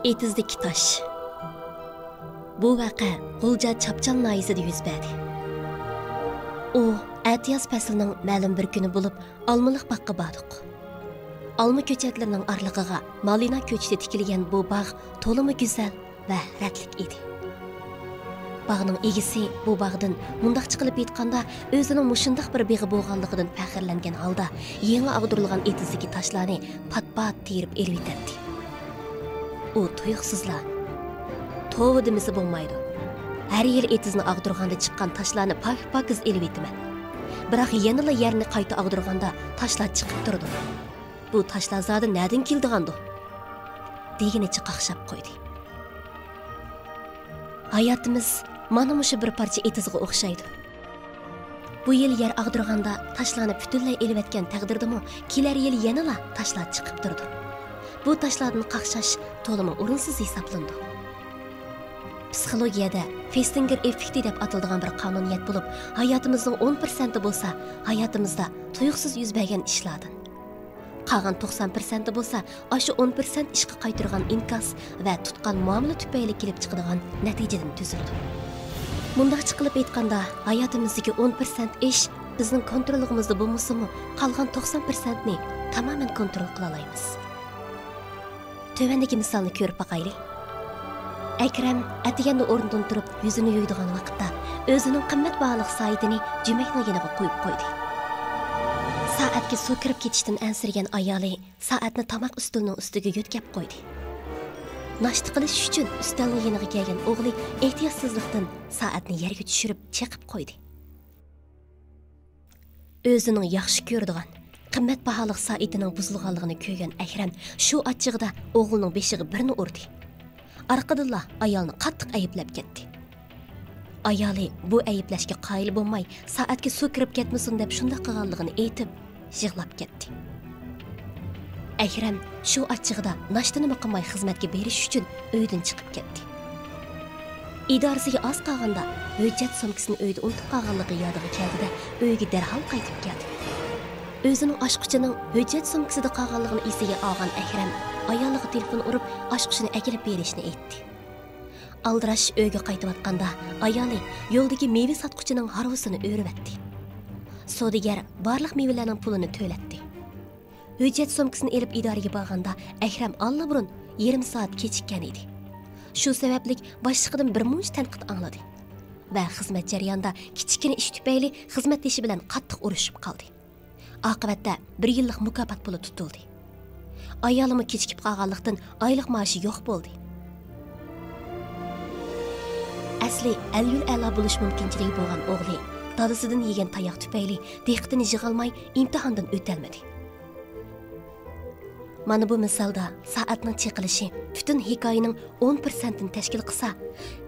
ئېتىزدىكى تاش. بۇ ۋەقە غۇلجا چاپچال ناھىيەسىدە يۈز بەردى. ئۇ ئەتىياز پەسلىنىڭ مەلۇم بىر كۈنى بولۇپ، ئالمىلىق باغقا باردۇق. ئالما كۆچەتلىرىنىڭ ئارىلىقىغا مالىنا كۆچىتى تىكىلگەن بۇ باغ تولىمۇ گۈزەل ۋە رەتلىك ئىدى. باغنىڭ ئىگىسى بۇ باغدىن، مۇنداقچە قىلىپ ئېيتقاندا، ئۆزىنىڭ مۇشۇنداق بىر بېغى بولغانلىقىدىن پەخىرلەنگەن ھالدا يېڭى ئاغدۇرۇلغان ئېتىزدىكى تاشلارنى پات-پات تېرىپ ئېلىۋېتەتتى. ئۇ تۇيۇقسىزلا، «توۋا دېمىسە بولمايدۇ. ھەر يىلى ئېتىزنى ئاغدۇرغاندا چىققان تاشلارنى پاك-پاكىز ئېلىۋېتىمەن. بىراق يەنىلا يەرنى قايتا ئاغدۇرغاندا تاشلار چىقىپ تۇرىدۇ. بۇ تاشلار زادى نەدىن كېلىدىغاندۇ؟» دېگىنىچە قاقشاپ قويدى. ھاياتىمىز مانا مۇشۇ بىر پارچە ئېتىزغا ئوخشايدۇ. بۇ يىل يەر ئاغدۇرغاندا تاشلارنى پۈتۈنلەي ئېلىۋەتكەن تەقدىردىمۇ، كېلەر يىلى يەنىلا تاشلار چىقىپ تۇرىدۇ. بۇ تاشلاردىن قاقشاش تولىمۇ ئورۇنسىز ھېسابلىنىدۇ. پسىخولوگىيەدە فېستىنگېر ئېففېكتى دەپ ئاتىلىدىغان بىر قانۇنىيەت بولۇپ، ھاياتىمىزنىڭ ئون پىرسەنتى بولسا ھاياتىمىزدا تۇيۇقسىز يۈز بەرگەن ئىشلاردىن. قالغان توقسان پىرسەنتى بولسا ئاشۇ ئون پىرسەنت ئىشقا قايتۇرغان ئىنكاس ۋە تۇتقان مۇئامىلە تۈپەيلى كېلىپ چىقىدىغان نەتىجىدىن تۈزۈلىدۇ. مۇنداقچە قىلىپ ئېيتقاندا، ھاياتىمىزدىكى ئون پىرسەنت ئىش بىزنىڭ كونترولىمىزدا بولمىسىمۇ، قالغان توقسان پىرسەنتنى تامامەن كونترول قىلالايمىز. تۆۋەندىكى مىسالنى كۆرۈپ باقايلى. ئەكرەم ئەتىگەندە ئورنىدىن تۇرۇپ يۈزىنى يۇيىدىغان ۋاقىتتا، ئۆزىنىڭ قىممەت باھالىق سائىتىنى جۈمەكنىڭ يېنىغا قويۇپ قويدى. سائەتكە سۇ كىرىپ كېتىشتىن ئەنسىرىگەن ئايالى سائەتنى تاماق ئۈستىلىنىڭ ئۈستىگە يۆتكەپ قويدى. ناشتا قىلىش ئۈچۈن ئۈستەلنىڭ يېنىغا كەلگەن ئوغلى ئېھتىياتسىزلىقتىن سائەتنى يەرگە چۈشۈرۈپ چېقىپ قويدى. ئۆزىنىڭ ياخشى كۆرىدىغان، قىممەت باھالىق سائىتىنىڭ بۇزۇلغانلىقىنى كۆرگەن ئەكرەم شۇ ئاچچىقىدا ئوغلىنىڭ بېشىغا بىرنى ئۇردى. ئارقىدىنلا ئايالنى قاتتىق ئەيىبلەپ كەتتى. ئايالى بۇ ئەيىبلەشكە قايىل بولماي، سائەتكە سۇ كىرىپ كەتمىسۇن دەپ شۇنداق قىلغانلىقىنى ئېيتىپ، يىغلاپ كەتتى. ئەكرەم شۇ ئاچچىقىدا ناشتىنىمۇ قىلماي خىزمەتكە بېرىش ئۈچۈن ئۆيدىن چىقىپ كەتتى. ئىدارىسىگە ئاز قالغاندا ھۆججەت سومكىسىنى ئۆيدە ئۇنتۇپ قالغانلىقى يادىغا كەلدى-دە، ئۆيگە دەرھال قايتىپ كەلدى. ئۆزىنىڭ ئاچقۇچىنىڭ ھۆججەت سومكىسىدا قالغانلىقىنى ئېسىگە ئالغان ئەكرەم ئايالىغا تېلېفون ئۇرۇپ، ئاچقۇچىنى ئەكېلىپ بېرىشنى ئېيتتى. ئالدىراش ئۆيگە قايتىۋاتقاندا، ئايالى يولدىكى مېۋە ساتقۇچىنىڭ ھارۋىسىنى ئۆرۈۋەتتى. سودىگەر بارلىق مېۋىلەرنىڭ پۇلىنى تۆلەتتى. ھۆججەت سومكىسىنى ئېلىپ ئىدارىگە بارغاندا، ئەكرەم ئاللىبۇرۇن يېرىم سائەت كېچىككەن ئىدى. شۇ سەۋەبلىك باشلىقىدىن بىرمۇنچە تەنقىد ئاڭلىدى ۋە خىزمەت جەريانىدا كىچىككىنە ئىش تۈپەيلى خىزمەتدىشى بىلەن قاتتىق ئۇرۇشۇپ قالدى. ئاقىۋەتتە بىر يىللىق مۇكاپات پۇلى تۇتۇلدى. ئايالىمۇ كېچىكىپ قالغانلىقتىن ئايلىق مائاشى يوق بولدى. ئەسلى ئەلۋىل ئەلا بولۇش مۇمكىنچىلىكى بولغان ئوغلى دادىسىدىن يېگەن تاياق تۈپەيلى دىققىتىنى يىغالماي ئىمتىھاندىن ئۆتەلمىدى. مانا بۇ مىسالدا سائەتنىڭ چېقىلىشى پۈتۈن ھېكايىنىڭ ئون پىرسەنتىنى تەشكىل قىلسا،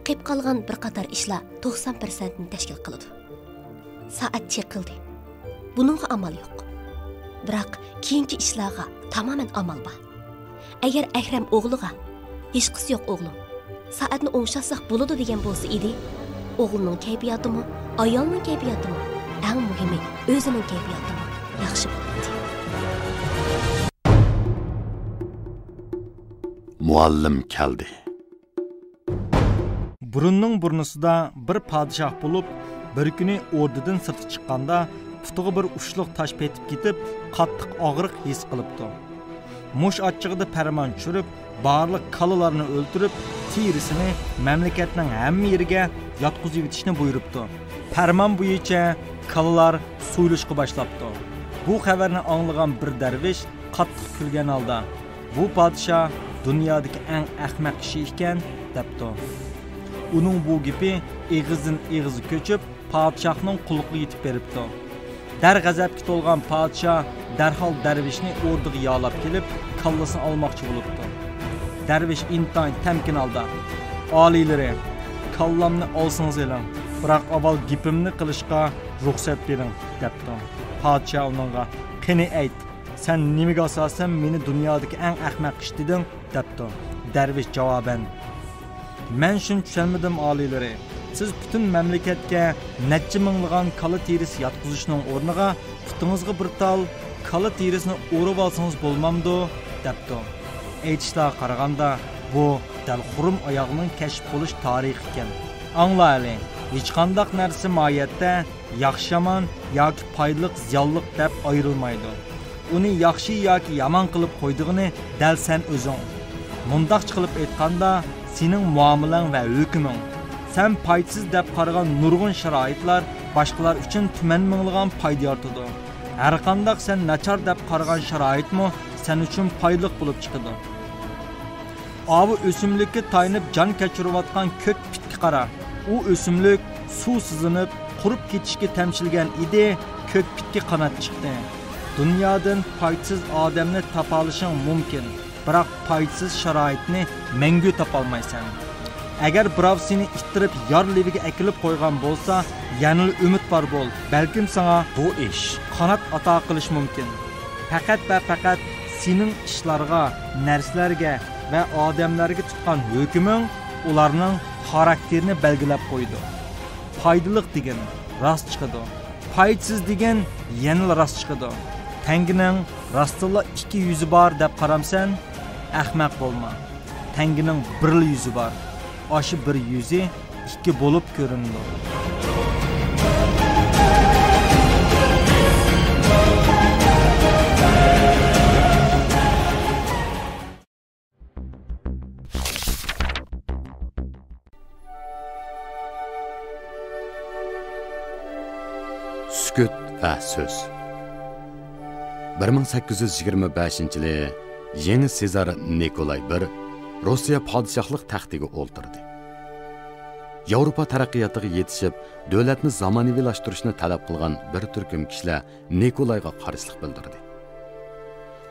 قېپ قالغان بىر قاتار ئىشلار توقسان پىرسەنتنى تەشكىل قىلىدۇ. سائەت چېقىلدى. بۇنىڭغا ئامال يوق. بىراق كېيىنكى ئىشلارغا تامامەن ئامال بار. ئەگەر ئەكرەم ئوغلىغا، «ھېچقىسى يوق، ئوغلۇم، سائەتنى ئوڭشاتساق بولىدۇ» دېگەن بولسا ئىدى، ئوغلىنىڭ كەيپىياتىمۇ، ئايالنىڭ كەيپىياتىمۇ، ئەڭ مۇھىمى ئۆزىنىڭ كەيپىياتىمۇ ياخشى بولاتتى. مۇئەللىم كەلدى. بۇرۇننىڭ بۇرنىسىدا بىر پادىشاھ بولۇپ، بىر كۈنى ئوردىدىن سىرتقا چىققاندا، پۇتىغا بىر ئۇچلۇق تاش پېتىپ كېتىپ، قاتتىق ئاغرىق ھېس قىلىپتۇ. مۇشۇ ئاچچىقىدا پەرمان چۈشۈرۈپ، بارلىق كالىلارنى ئۆلتۈرۈپ، تېرىسىنى مەملىكەتنىڭ ھەممە يېرىگە ياتقۇزۇۋېتىشنى بۇيرۇپتۇ. پەرمان بويىچە كالىلار سويۇلۇشقا باشلاپتۇ. بۇ خەۋەرنى ئاڭلىغان بىر دەرۋىش قاتتىق كۈلگەن ھالدا، «بۇ پادىشاھ دۇنيادىكى ئەڭ ئەخمەق كىشى ئىكەن» دەپتۇ. ئۇنىڭ بۇ گېپى ئېغىزدىن ئېغىزغا كۆچۈپ، پادىشاھنىڭ قۇلىقىغا يېتىپ بېرىپتۇ. دەر غەزەپكە تولغان پادىشاھ دەرھال دەرۋىشنى ئوردىغا يالاپ كېلىپ، كاللىسىنى ئالماقچى بولۇپتۇ. دەرۋىش ئىنتايىن تەمكىن ھالدا، «ئالىيلىرى، كاللامنى ئالسىڭىز ئېلىڭ، بىراق ئاۋۋال گېپىمنى قىلىشقا رۇخسەت بېرىڭ» دەپتۇ. پادىشاھ ئۇنىڭغا، «قېنى ئېيت، سەن نېمىگە ئاساسەن مېنى دۇنيادىكى ئەڭ ئەخمەق كىشى دېدىڭ؟» دەپتۇ. دەرۋىش جاۋابەن، «مەن شۇنى چۈشەنمىدىم، ئالىيلىرى. سىز پۈتۈن مەملىكەتكە نەچچە مىڭلىغان كالا تېرىسى ياتقۇزۇشنىڭ ئورنىغا پۇتىڭىزغا بىر تال كالا تېرىسىنى ئورىۋالسىڭىز بولمامدۇ؟» دەپتۇ. ئېيتىشلارغا قارىغاندا، بۇ دەل خۇرۇم ئاياغنىڭ كەشىپ بولۇش تارىخى ئىكەن. ئاڭلا ھېلى، ھېچقانداق نەرسە ماھىيەتتە ياخشى-يامان ياكى پايدىلىق-زىيانلىق دەپ ئايرىلمايدۇ. ئۇنى ياخشى ياكى يامان قىلىپ قويىدىغىنى دەل سەن ئۆزۈڭ. مۇنداقچە قىلىپ ئېيتقاندا، سېنىڭ مۇئامىلەڭ ۋە ھۆكۈمۈڭ. سەن پايدىسىز دەپ قارىغان نۇرغۇن شارائىتلار باشقىلار ئۈچۈن تۈمەن مىڭلىغان پايدا يارىتىدۇ. ھەرقانداق سەن ناچار دەپ قارىغان شارائىتمۇ سەن ئۈچۈن پايدىلىق بولۇپ چىقىدۇ. ئاۋۇ ئۆسۈملۈككە تايىنىپ جان كەچۈرۈۋاتقان كۆك پىتكە قارا. ئۇ ئۆسۈملۈك سۇ سىزىنىپ، قۇرۇپ كېتىشكە تەمشىلگەن ئىدى، كۆك پىتكە قانات چىقتى. دۇنيادىن پايدىسىز ئادەمنى تاپالىشىڭ مۇمكىن، بىراق پايدىسىز شارائىتنى مەڭگۈ تاپالمايسەن. ئەگەر بىراۋ سېنى ئىتتىرىپ يار لېۋىگە ئەكېلىپ قويغان بولسا، يەنىلا ئۈمىد بار بول، بەلكىم ساڭا بۇ ئىش قانات ئاتا قىلىشى مۇمكىن. پەقەت ۋە پەقەت سېنىڭ ئىشلارغا، نەرسىلەرگە ۋە ئادەملەرگە تۇتقان ھۆكۈمۈڭ ئۇلارنىڭ خاراكتېرىنى بەلگىلەپ قويىدۇ. پايدىلىق دېگىن راست چىقىدۇ، پايدىسىز دېگىن يەنىلا راست چىقىدۇ. تەڭگىنىڭ راستتىنلا ئىككى يۈزى بار دەپ قارامسەن؟ ئەخمەق بولما. تەڭگىنىڭ بىرلا يۈزى بار. ئاشۇ بىر يۈزى ئىككى بولۇپ كۆرۈنىدۇ. سۈكۈت ۋە سۆز. بىر مىڭ سەككىز يۈز يىگىرمە بەشىنچى يىلى يېڭى سېزار نىكولاي بىر روسىيە پادىشاھلىق تەختىگە ئولتۇردى. ياۋروپا تەرەققىياتىغا يېتىشىپ، دۆلەتنى زامانىۋىلاشتۇرۇشنى تەلەپ قىلغان بىر تۈركۈم كىشىلەر نىكولايغا قارشىلىق بىلدۈردى.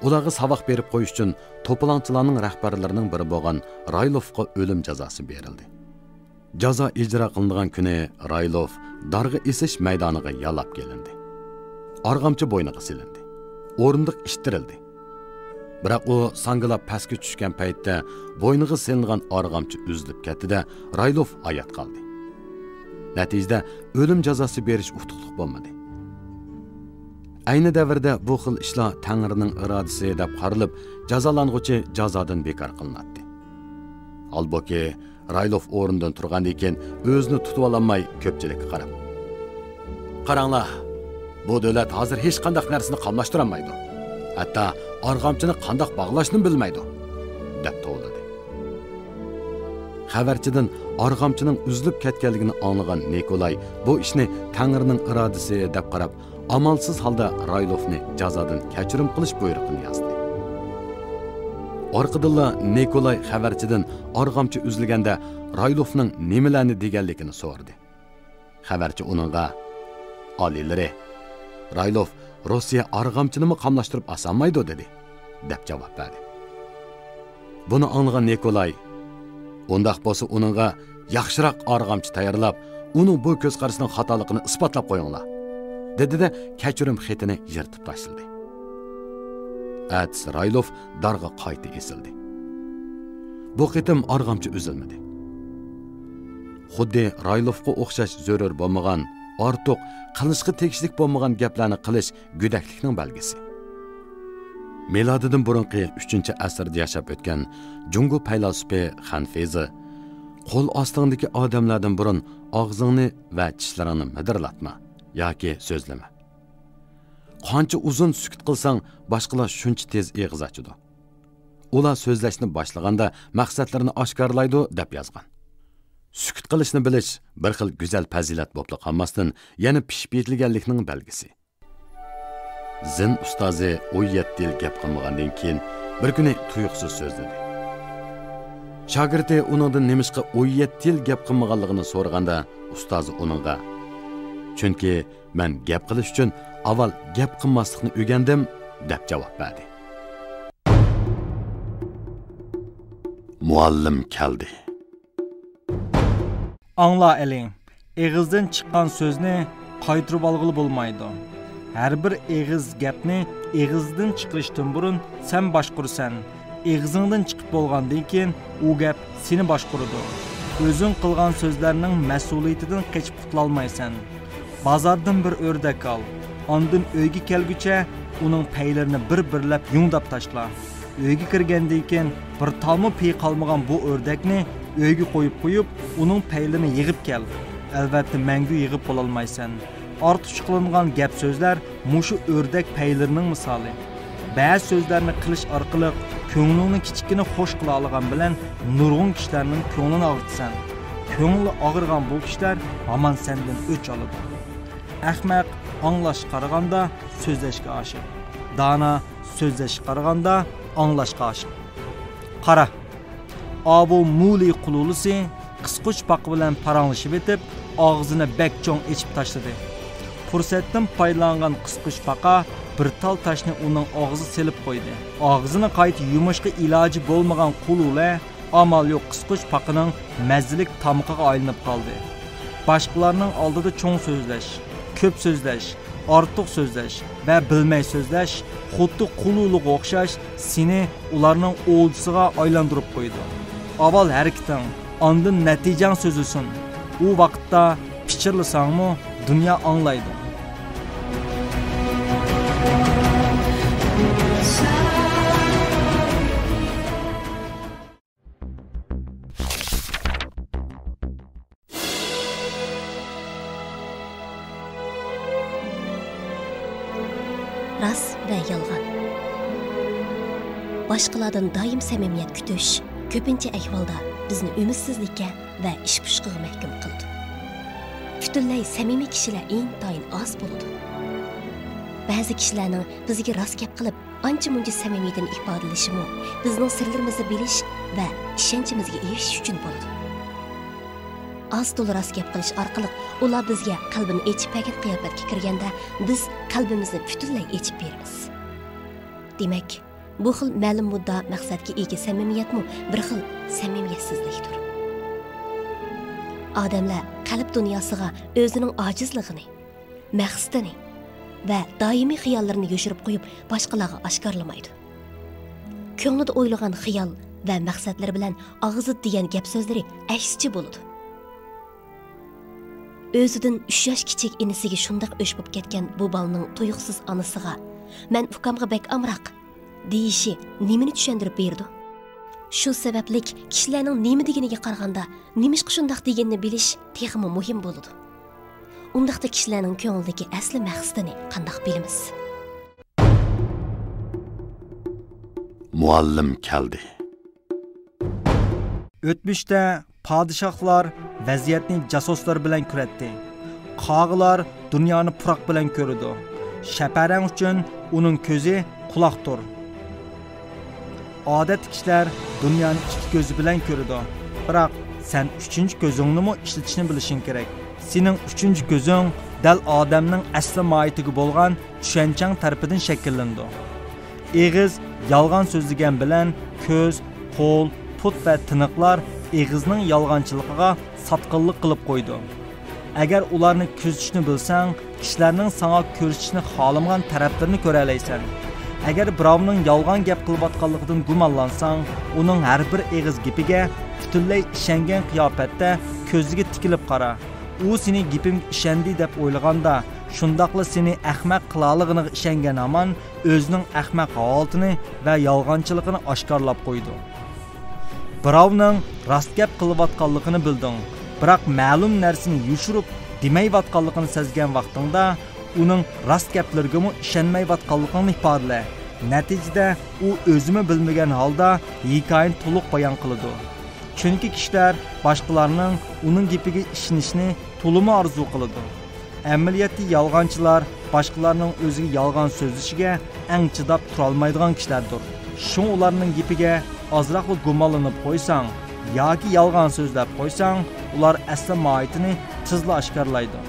ئۇلارغا ساۋاق بېرىپ قويۇش ئۈچۈن توپىلاڭچىلارنىڭ رەھبەرلىرىنىڭ بىرى بولغان رايلوفقا ئۆلۈم جازاسى بېرىلدى. جازا ئىجرا قىلىنىدىغان كۈنى رايلوف دارغا ئېسىش مەيدانىغا يالاپ كېلىندى. ئارغامچا بوينىغا سېلىندى. ئورۇندۇق ئىتتىرىلدى. بىراق ئۇ ساڭگىلاپ پەسكە چۈشكەن پەيتتە بوينىغا سېلىنغان ئارغامچا ئۈزۈلۈپ كەتتى-دە، رايلوف ھايات قالدى. نەتىجىدە ئۆلۈم جازاسى بېرىش ئۇتۇقلۇق بولمىدى. ئەينى دەۋردە بۇ خىل ئىشلار تەڭرىنىڭ ئىرادىسى دەپ قارىلىپ، جازالانغۇچى جازادىن بىكار قىلىناتتى. ھالبۇكى، رايلوف ئورنىدىن تۇرغاندىن كېيىن ئۆزىنى تۇتۇۋالالماي كۆپچىلىككە قاراپ، قاراڭلار، بۇ دۆلەت ھازىر ھېچقانداق نەرسىنى قاملاشتۇرالمايدۇ. ھەتتا ئارغامچىنى قانداق باغلاشنىمۇ بىلمەيدۇ، دەپ توۋلىدى. خەۋەرچىدىن ئارغامچىنىڭ ئۈزۈلۈپ كەتكەنلىكىنى ئاڭلىغان نىكولاي بۇ ئىشنى تەڭرىنىڭ ئىرادىسى دەپ قاراپ، ئامالسىز ھالدا رايلوفنى جازادىن كەچۈرۈم قىلىش بۇيرۇقىنى يازدى. ئارقىدىنلا نىكولاي خەۋەرچىدىن ئارغامچا ئۈزۈلگەندە رايلوفنىڭ نېمىلەرنى دېگەنلىكىنى سورىدى. خەۋەرچى ئۇنىڭغا، ئالىيلىرى، رايلوف روسىيە ئارغامچىنىمۇ قاملاشتۇرۇپ ئاسالمايدۇ، دېدى، دەپ جاۋاب بەردى. بۇنى ئاڭلىغان نىكولاي، ئۇنداق بولسا ئۇنىڭغا ياخشىراق ئارغامچا تەييارلاپ، ئۇنىڭ بۇ كۆز قارىشىنىڭ خاتالىقىنى ئىسپاتلاپ قويۇڭلار، دېدى-دە، كەچۈرۈم خېتىنى يىرتىپ تاشلىدى. ئەتىسى رايلوف دارغا قايتا ئېسىلدى. بۇ قېتىم ئارغامچا ئۈزۈلمىدى. خۇددى رايلوفقا ئوخشاش زۆرۈر بولمىغان، ئارتۇق، قىلىشقا تېگىشلىك بولمىغان گەپلەرنى قىلىش گۆدەكلىكنىڭ بەلگىسى. مىلادىدىن بۇرۇنقى ئۈچىنچى ئەسىردە ياشاپ ئۆتكەن جۇڭگو پەيلاسوپى خەنفېزى، قول ئاستىڭدىكى ئادەملەردىن بۇرۇن ئاغزىڭنى ۋە چىشلىرىڭنى مىدىرلاتما ياكى سۆزلىمە. قانچە ئۇزۇن سۈكۈت قىلساڭ، باشقىلار شۇنچە تېز ئېغىز ئاچىدۇ. ئۇلار سۆزلەشنى باشلىغاندا مەقسەتلىرىنى ئاشكارىلايدۇ، دەپ يازغان. سۈكۈت قىلىشنى بىلىش بىر خىل گۈزەل پەزىلەت بوپلا قالماستىن، يەنە پىشىپ يېتىلگەنلىكنىڭ بەلگىسى. زېن ئۇستازى ئون يەتتە يىل گەپ قىلمىغاندىن كېيىن، بىر كۈنى تۇيۇقسىز سۆزلىدى. شاگىرتى ئۇنىڭدىن نېمىشقا ئون يەتتە يىل گەپ قىلمىغانلىقىنى سورىغاندا، ئۇستازى ئۇنىڭغا، چۈنكى مەن گەپ قىلىش ئۈچۈن ئاۋۋال گەپ قىلماسلىقنى ئۆگەندىم، دەپ جاۋاب بەردى. مۇئەللىم كەلدى. ئاڭلا ئەلى، ئېغىزدىن چىققان سۆزنى قايتۇرۇۋالغىلى بولمايدۇ. ھەر بىر ئېغىز گەپنى ئېغىزدىن چىقىرىشتىن بۇرۇن سەن باشقۇرىسەن. ئېغىزىڭدىن چىقىپ بولغاندىن كېيىن ئۇ گەپ سېنى باشقۇرىدۇ. ئۆزۈڭ قىلغان سۆزلەرنىڭ مەسئۇلىيىتىدىن قېچىپ قۇتۇلالمايسەن. بازاردىن بىر ئۆردەك ئال. ئاندىن ئۆيگە كەلگۈچە ئۇنىڭ پەيلىرىنى بىر-بىرلەپ يۇڭداپ تاشلا. ئۆيگە كىرگەندىن كېيىن بىر تالمۇ پېيى قالمىغان بۇ ئۆردەكنى ئۆيگە قويۇپ قويۇپ، ئۇنىڭ پەيلىرىنى يىغىپ كەل. ئەلۋەتتە، مەڭگۈ يىغىپ بولالمايسەن. ئارتۇقچە قىلىنغان گەپ سۆزلەر مۇشۇ ئۆردەك پەيلىرىنىڭ مىسالى. بەزى سۆزلەرنى قىلىش ئارقىلىق كۆڭلۈڭنى كىچىككىنە خوش قىلالىغان بىلەن نۇرغۇن كىشىلەرنىڭ كۆڭلىنى ئاغرىتىسەن. كۆڭلى ئاغرىغان بۇ كىشىلەر ھامان سەندىن ئۆچ ئالىدۇ. ئەخمەق ئاڭلاشقا قارىغاندا سۆزلەشكە ئاشىق. دانا سۆزلەشكە قارىغاندا ئاڭلاشقا ئاشىق. قارا! ئاۋۇ مۇلى قۇلۇلىسى قىسقۇچ پاقا بىلەن پاراڭلىشىۋېتىپ، ئاغزىنى بەك چوڭ ئېچىپ تاشلىدى. پۇرسەتتىن پايدىلانغان قىسقۇچ پاقا بىر تال تاشنى ئۇنىڭ ئاغزىغا سېلىپ قويدى. ئاغزىنى قايتا يۇمۇشقا ئىلاجى بولمىغان قۇلۇلە ئامال يوق قىسقۇچ پاقىنىڭ مەززىلىك تامىقىغا ئايلىنىپ قالدى. باشقىلارنىڭ ئالدىدا چوڭ سۆزلەش، كۆپ سۆزلەش، ئارتۇق سۆزلەش ۋە بىلمەي سۆزلەش خۇددى قۇلۇلىغا ئوخشاش سېنى ئۇلارنىڭ ئولجىسىغا ئايلاندۇرۇپ قويىدۇ. ئاۋۋال ھەرىكىتىڭ، ئاندىن نەتىجەڭ سۆزلىسۇن. ئۇ ۋاقىتتا پىچىرلىساڭمۇ دۇنيا ئاڭلايدۇ. راست ۋە يالغان. باشقىلاردىن دائىم سەمىمىيەت كۈتۈش كۆپىنچە ئەھۋالدا بىزنى ئۈمىدسىزلىككە ۋە ئىشپۇشقىغا مەھكۇم قىلىدۇ. پۈتۈنلەي سەمىمىي كىشىلەر ئىنتايىن ئاز بولىدۇ. بەزى كىشىلەرنىڭ بىزگە راست گەپ قىلىپ، ئانچە-مۇنچە سەمىمىيىتىنى ئىپادىلىشىمۇ بىزنىڭ سىرلىرىمىزنى بىلىش ۋە ئىشەنچىمىزگە ئېرىشىش ئۈچۈن بولىدۇ. ئاز-تولا راست گەپ قىلىش ئارقىلىق ئۇلار بىزگە قەلبىنى ئېچىپ بەرگەن قىياپەتكە كىرگەندە، بىز قەلبىمىزنى پۈتۈنلەي ئېچىپ بېرىمىز. دېمەك، بۇ خىل مەلۇم مۇددىئا مەقسەتكە ئىگە سەمىمىيەتمۇ بىر خىل سەمىمىيەتسىزلىكتۇر. ئادەملەر قەلب دۇنياسىغا ئۆزىنىڭ ئاجىزلىقىنى، مەقسىتىنى ۋە دائىمىي خىياللىرىنى يوشۇرۇپ قويۇپ، باشقىلارغا ئاشكارىلىمايدۇ. كۆڭلىدە ئويلىغان خىيال ۋە مەقسەتلىرى بىلەن ئاغزىدا دېگەن گەپ سۆزلىرى ئەكسىچە بولىدۇ. ئۆزىدىن ئۈچ ياش كىچىك ئىنىسىگە شۇنداق ئۆچ بولۇپ كەتكەن بۇ بالىنىڭ تۇيۇقسىز ئانىسىغا، «مەن ئۇكامغا بەك ئامراق» دېيىشى نېمىنى چۈشەندۈرۈپ بېرىدۇ؟ شۇ سەۋەبلىك كىشىلەرنىڭ نېمە دېگىنىگە قارىغاندا، نېمىشقا شۇنداق دېگىنىنى بىلىش تېخىمۇ مۇھىم بولىدۇ. ئۇنداقتا كىشىلەرنىڭ كۆڭلىدىكى ئەسلى مەقسىتىنى قانداق بىلىمىز؟ مۇئەللىم كەلدى. ئۆتمۈشتە پادىشاھلار ۋەزىيەتنى جاسۇسلار بىلەن كۆرەتتى. قاغىلار دۇنيانى پۇراق بىلەن كۆرىدۇ. شەپەرەڭ ئۈچۈن ئۇنىڭ كۆزى قۇلاقتۇر. ئادەتتە كىشىلەر دۇنيانى ئىككى كۆزى بىلەن كۆرىدۇ. بىراق سەن ئۈچىنچى كۆزۈڭنىمۇ ئىشلىتىشنى بىلىشىڭ كېرەك. سېنىڭ ئۈچىنچى كۆزۈڭ دەل ئادەمنىڭ ئەسلى ماھىيىتىگە بولغان چۈشەنچەڭ تەرىپىدىن شەكىللىنىدۇ. ئېغىز يالغان سۆزلىگەن بىلەن كۆز، قول، پۇت ۋە تىنىقلار ئېغىزنىڭ يالغانچىلىقىغا ساتقىنلىق قىلىپ قويىدۇ. ئەگەر ئۇلارنى كۆزىتىشنى بىلسەڭ، كىشىلەرنىڭ ساڭا كۆرسىتىشنى خالىمىغان تەرەپلىرىنى كۆرەلەيسەن. ئەگەر بىراۋنىڭ يالغان گەپ قىلىۋاتقانلىقىدىن گۇمانلانساڭ، ئۇنىڭ ھەر بىر ئېغىز گېپىگە پۈتۈنلەي ئىشەنگەن قىياپەتتە كۆزىگە تىكىلىپ قارا. ئۇ سېنى گېپىمگە ئىشەندى دەپ ئويلىغاندا، شۇنداقلا سېنى ئەخمەق قىلالىغىنىغا ئىشەنگەن ھامان ئۆزىنىڭ ئەخمەق ھالىتىنى ۋە يالغانچىلىقىنى ئاشكارىلاپ قويىدۇ. بىراۋنىڭ راست گەپ قىلىۋاتقانلىقىنى بىلدىڭ، بىراق مەلۇم نەرسىنى يوشۇرۇپ دېمەيۋاتقانلىقىنى سەزگەن ۋاقتىڭدا، ئۇنىڭ راست گەپلىرىگىمۇ ئىشەنمەيۋاتقانلىقىڭنى ئىپادىلە. نەتىجىدە، ئۇ ئۆزىمۇ بىلمىگەن ھالدا ھېكايىنى تولۇق بايان قىلىدۇ. چۈنكى كىشىلەر باشقىلارنىڭ ئۇنىڭ گېپىگە ئىشىنىشىنى تولىمۇ ئارزۇ قىلىدۇ. ئەمەلىيەتتە يالغانچىلار باشقىلارنىڭ ئۆزىگە يالغان سۆزلىشىگە ئەڭ چىداپ تۇرالمايدىغان كىشىلەردۇر. شۇڭا ئۇلارنىڭ گېپىگە ئازراقلا گۇمانلىنىپ قويساڭ ياكى يالغان سۆزلەپ قويساڭ، ئۇلار ئەسلى ماھىيىتىنى تېزلا ئاشكارىلايدۇ.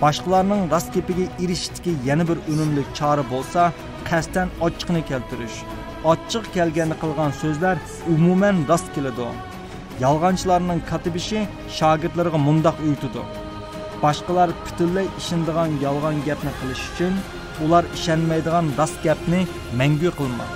باشقىلارنىڭ راست گېپىگە ئېرىشىشتىكى يەنە بىر ئۈنۈملۈك چارە بولسا، قەستەن ئاچچىقىنى كەلتۈرۈش. ئاچچىقى كەلگەندە قىلغان سۆزلەر ئومۇمەن راست كېلىدۇ. يالغانچىلارنىڭ كاتتىبېشى شاگىرتلىرىغا مۇنداق ئۆگىتىدۇ: باشقىلار پۈتۈنلەي ئىشىنىدىغان يالغان گەپنى قىلىش ئۈچۈن، ئۇلار ئىشەنمەيدىغان راست گەپنى مەڭگۈ قىلما.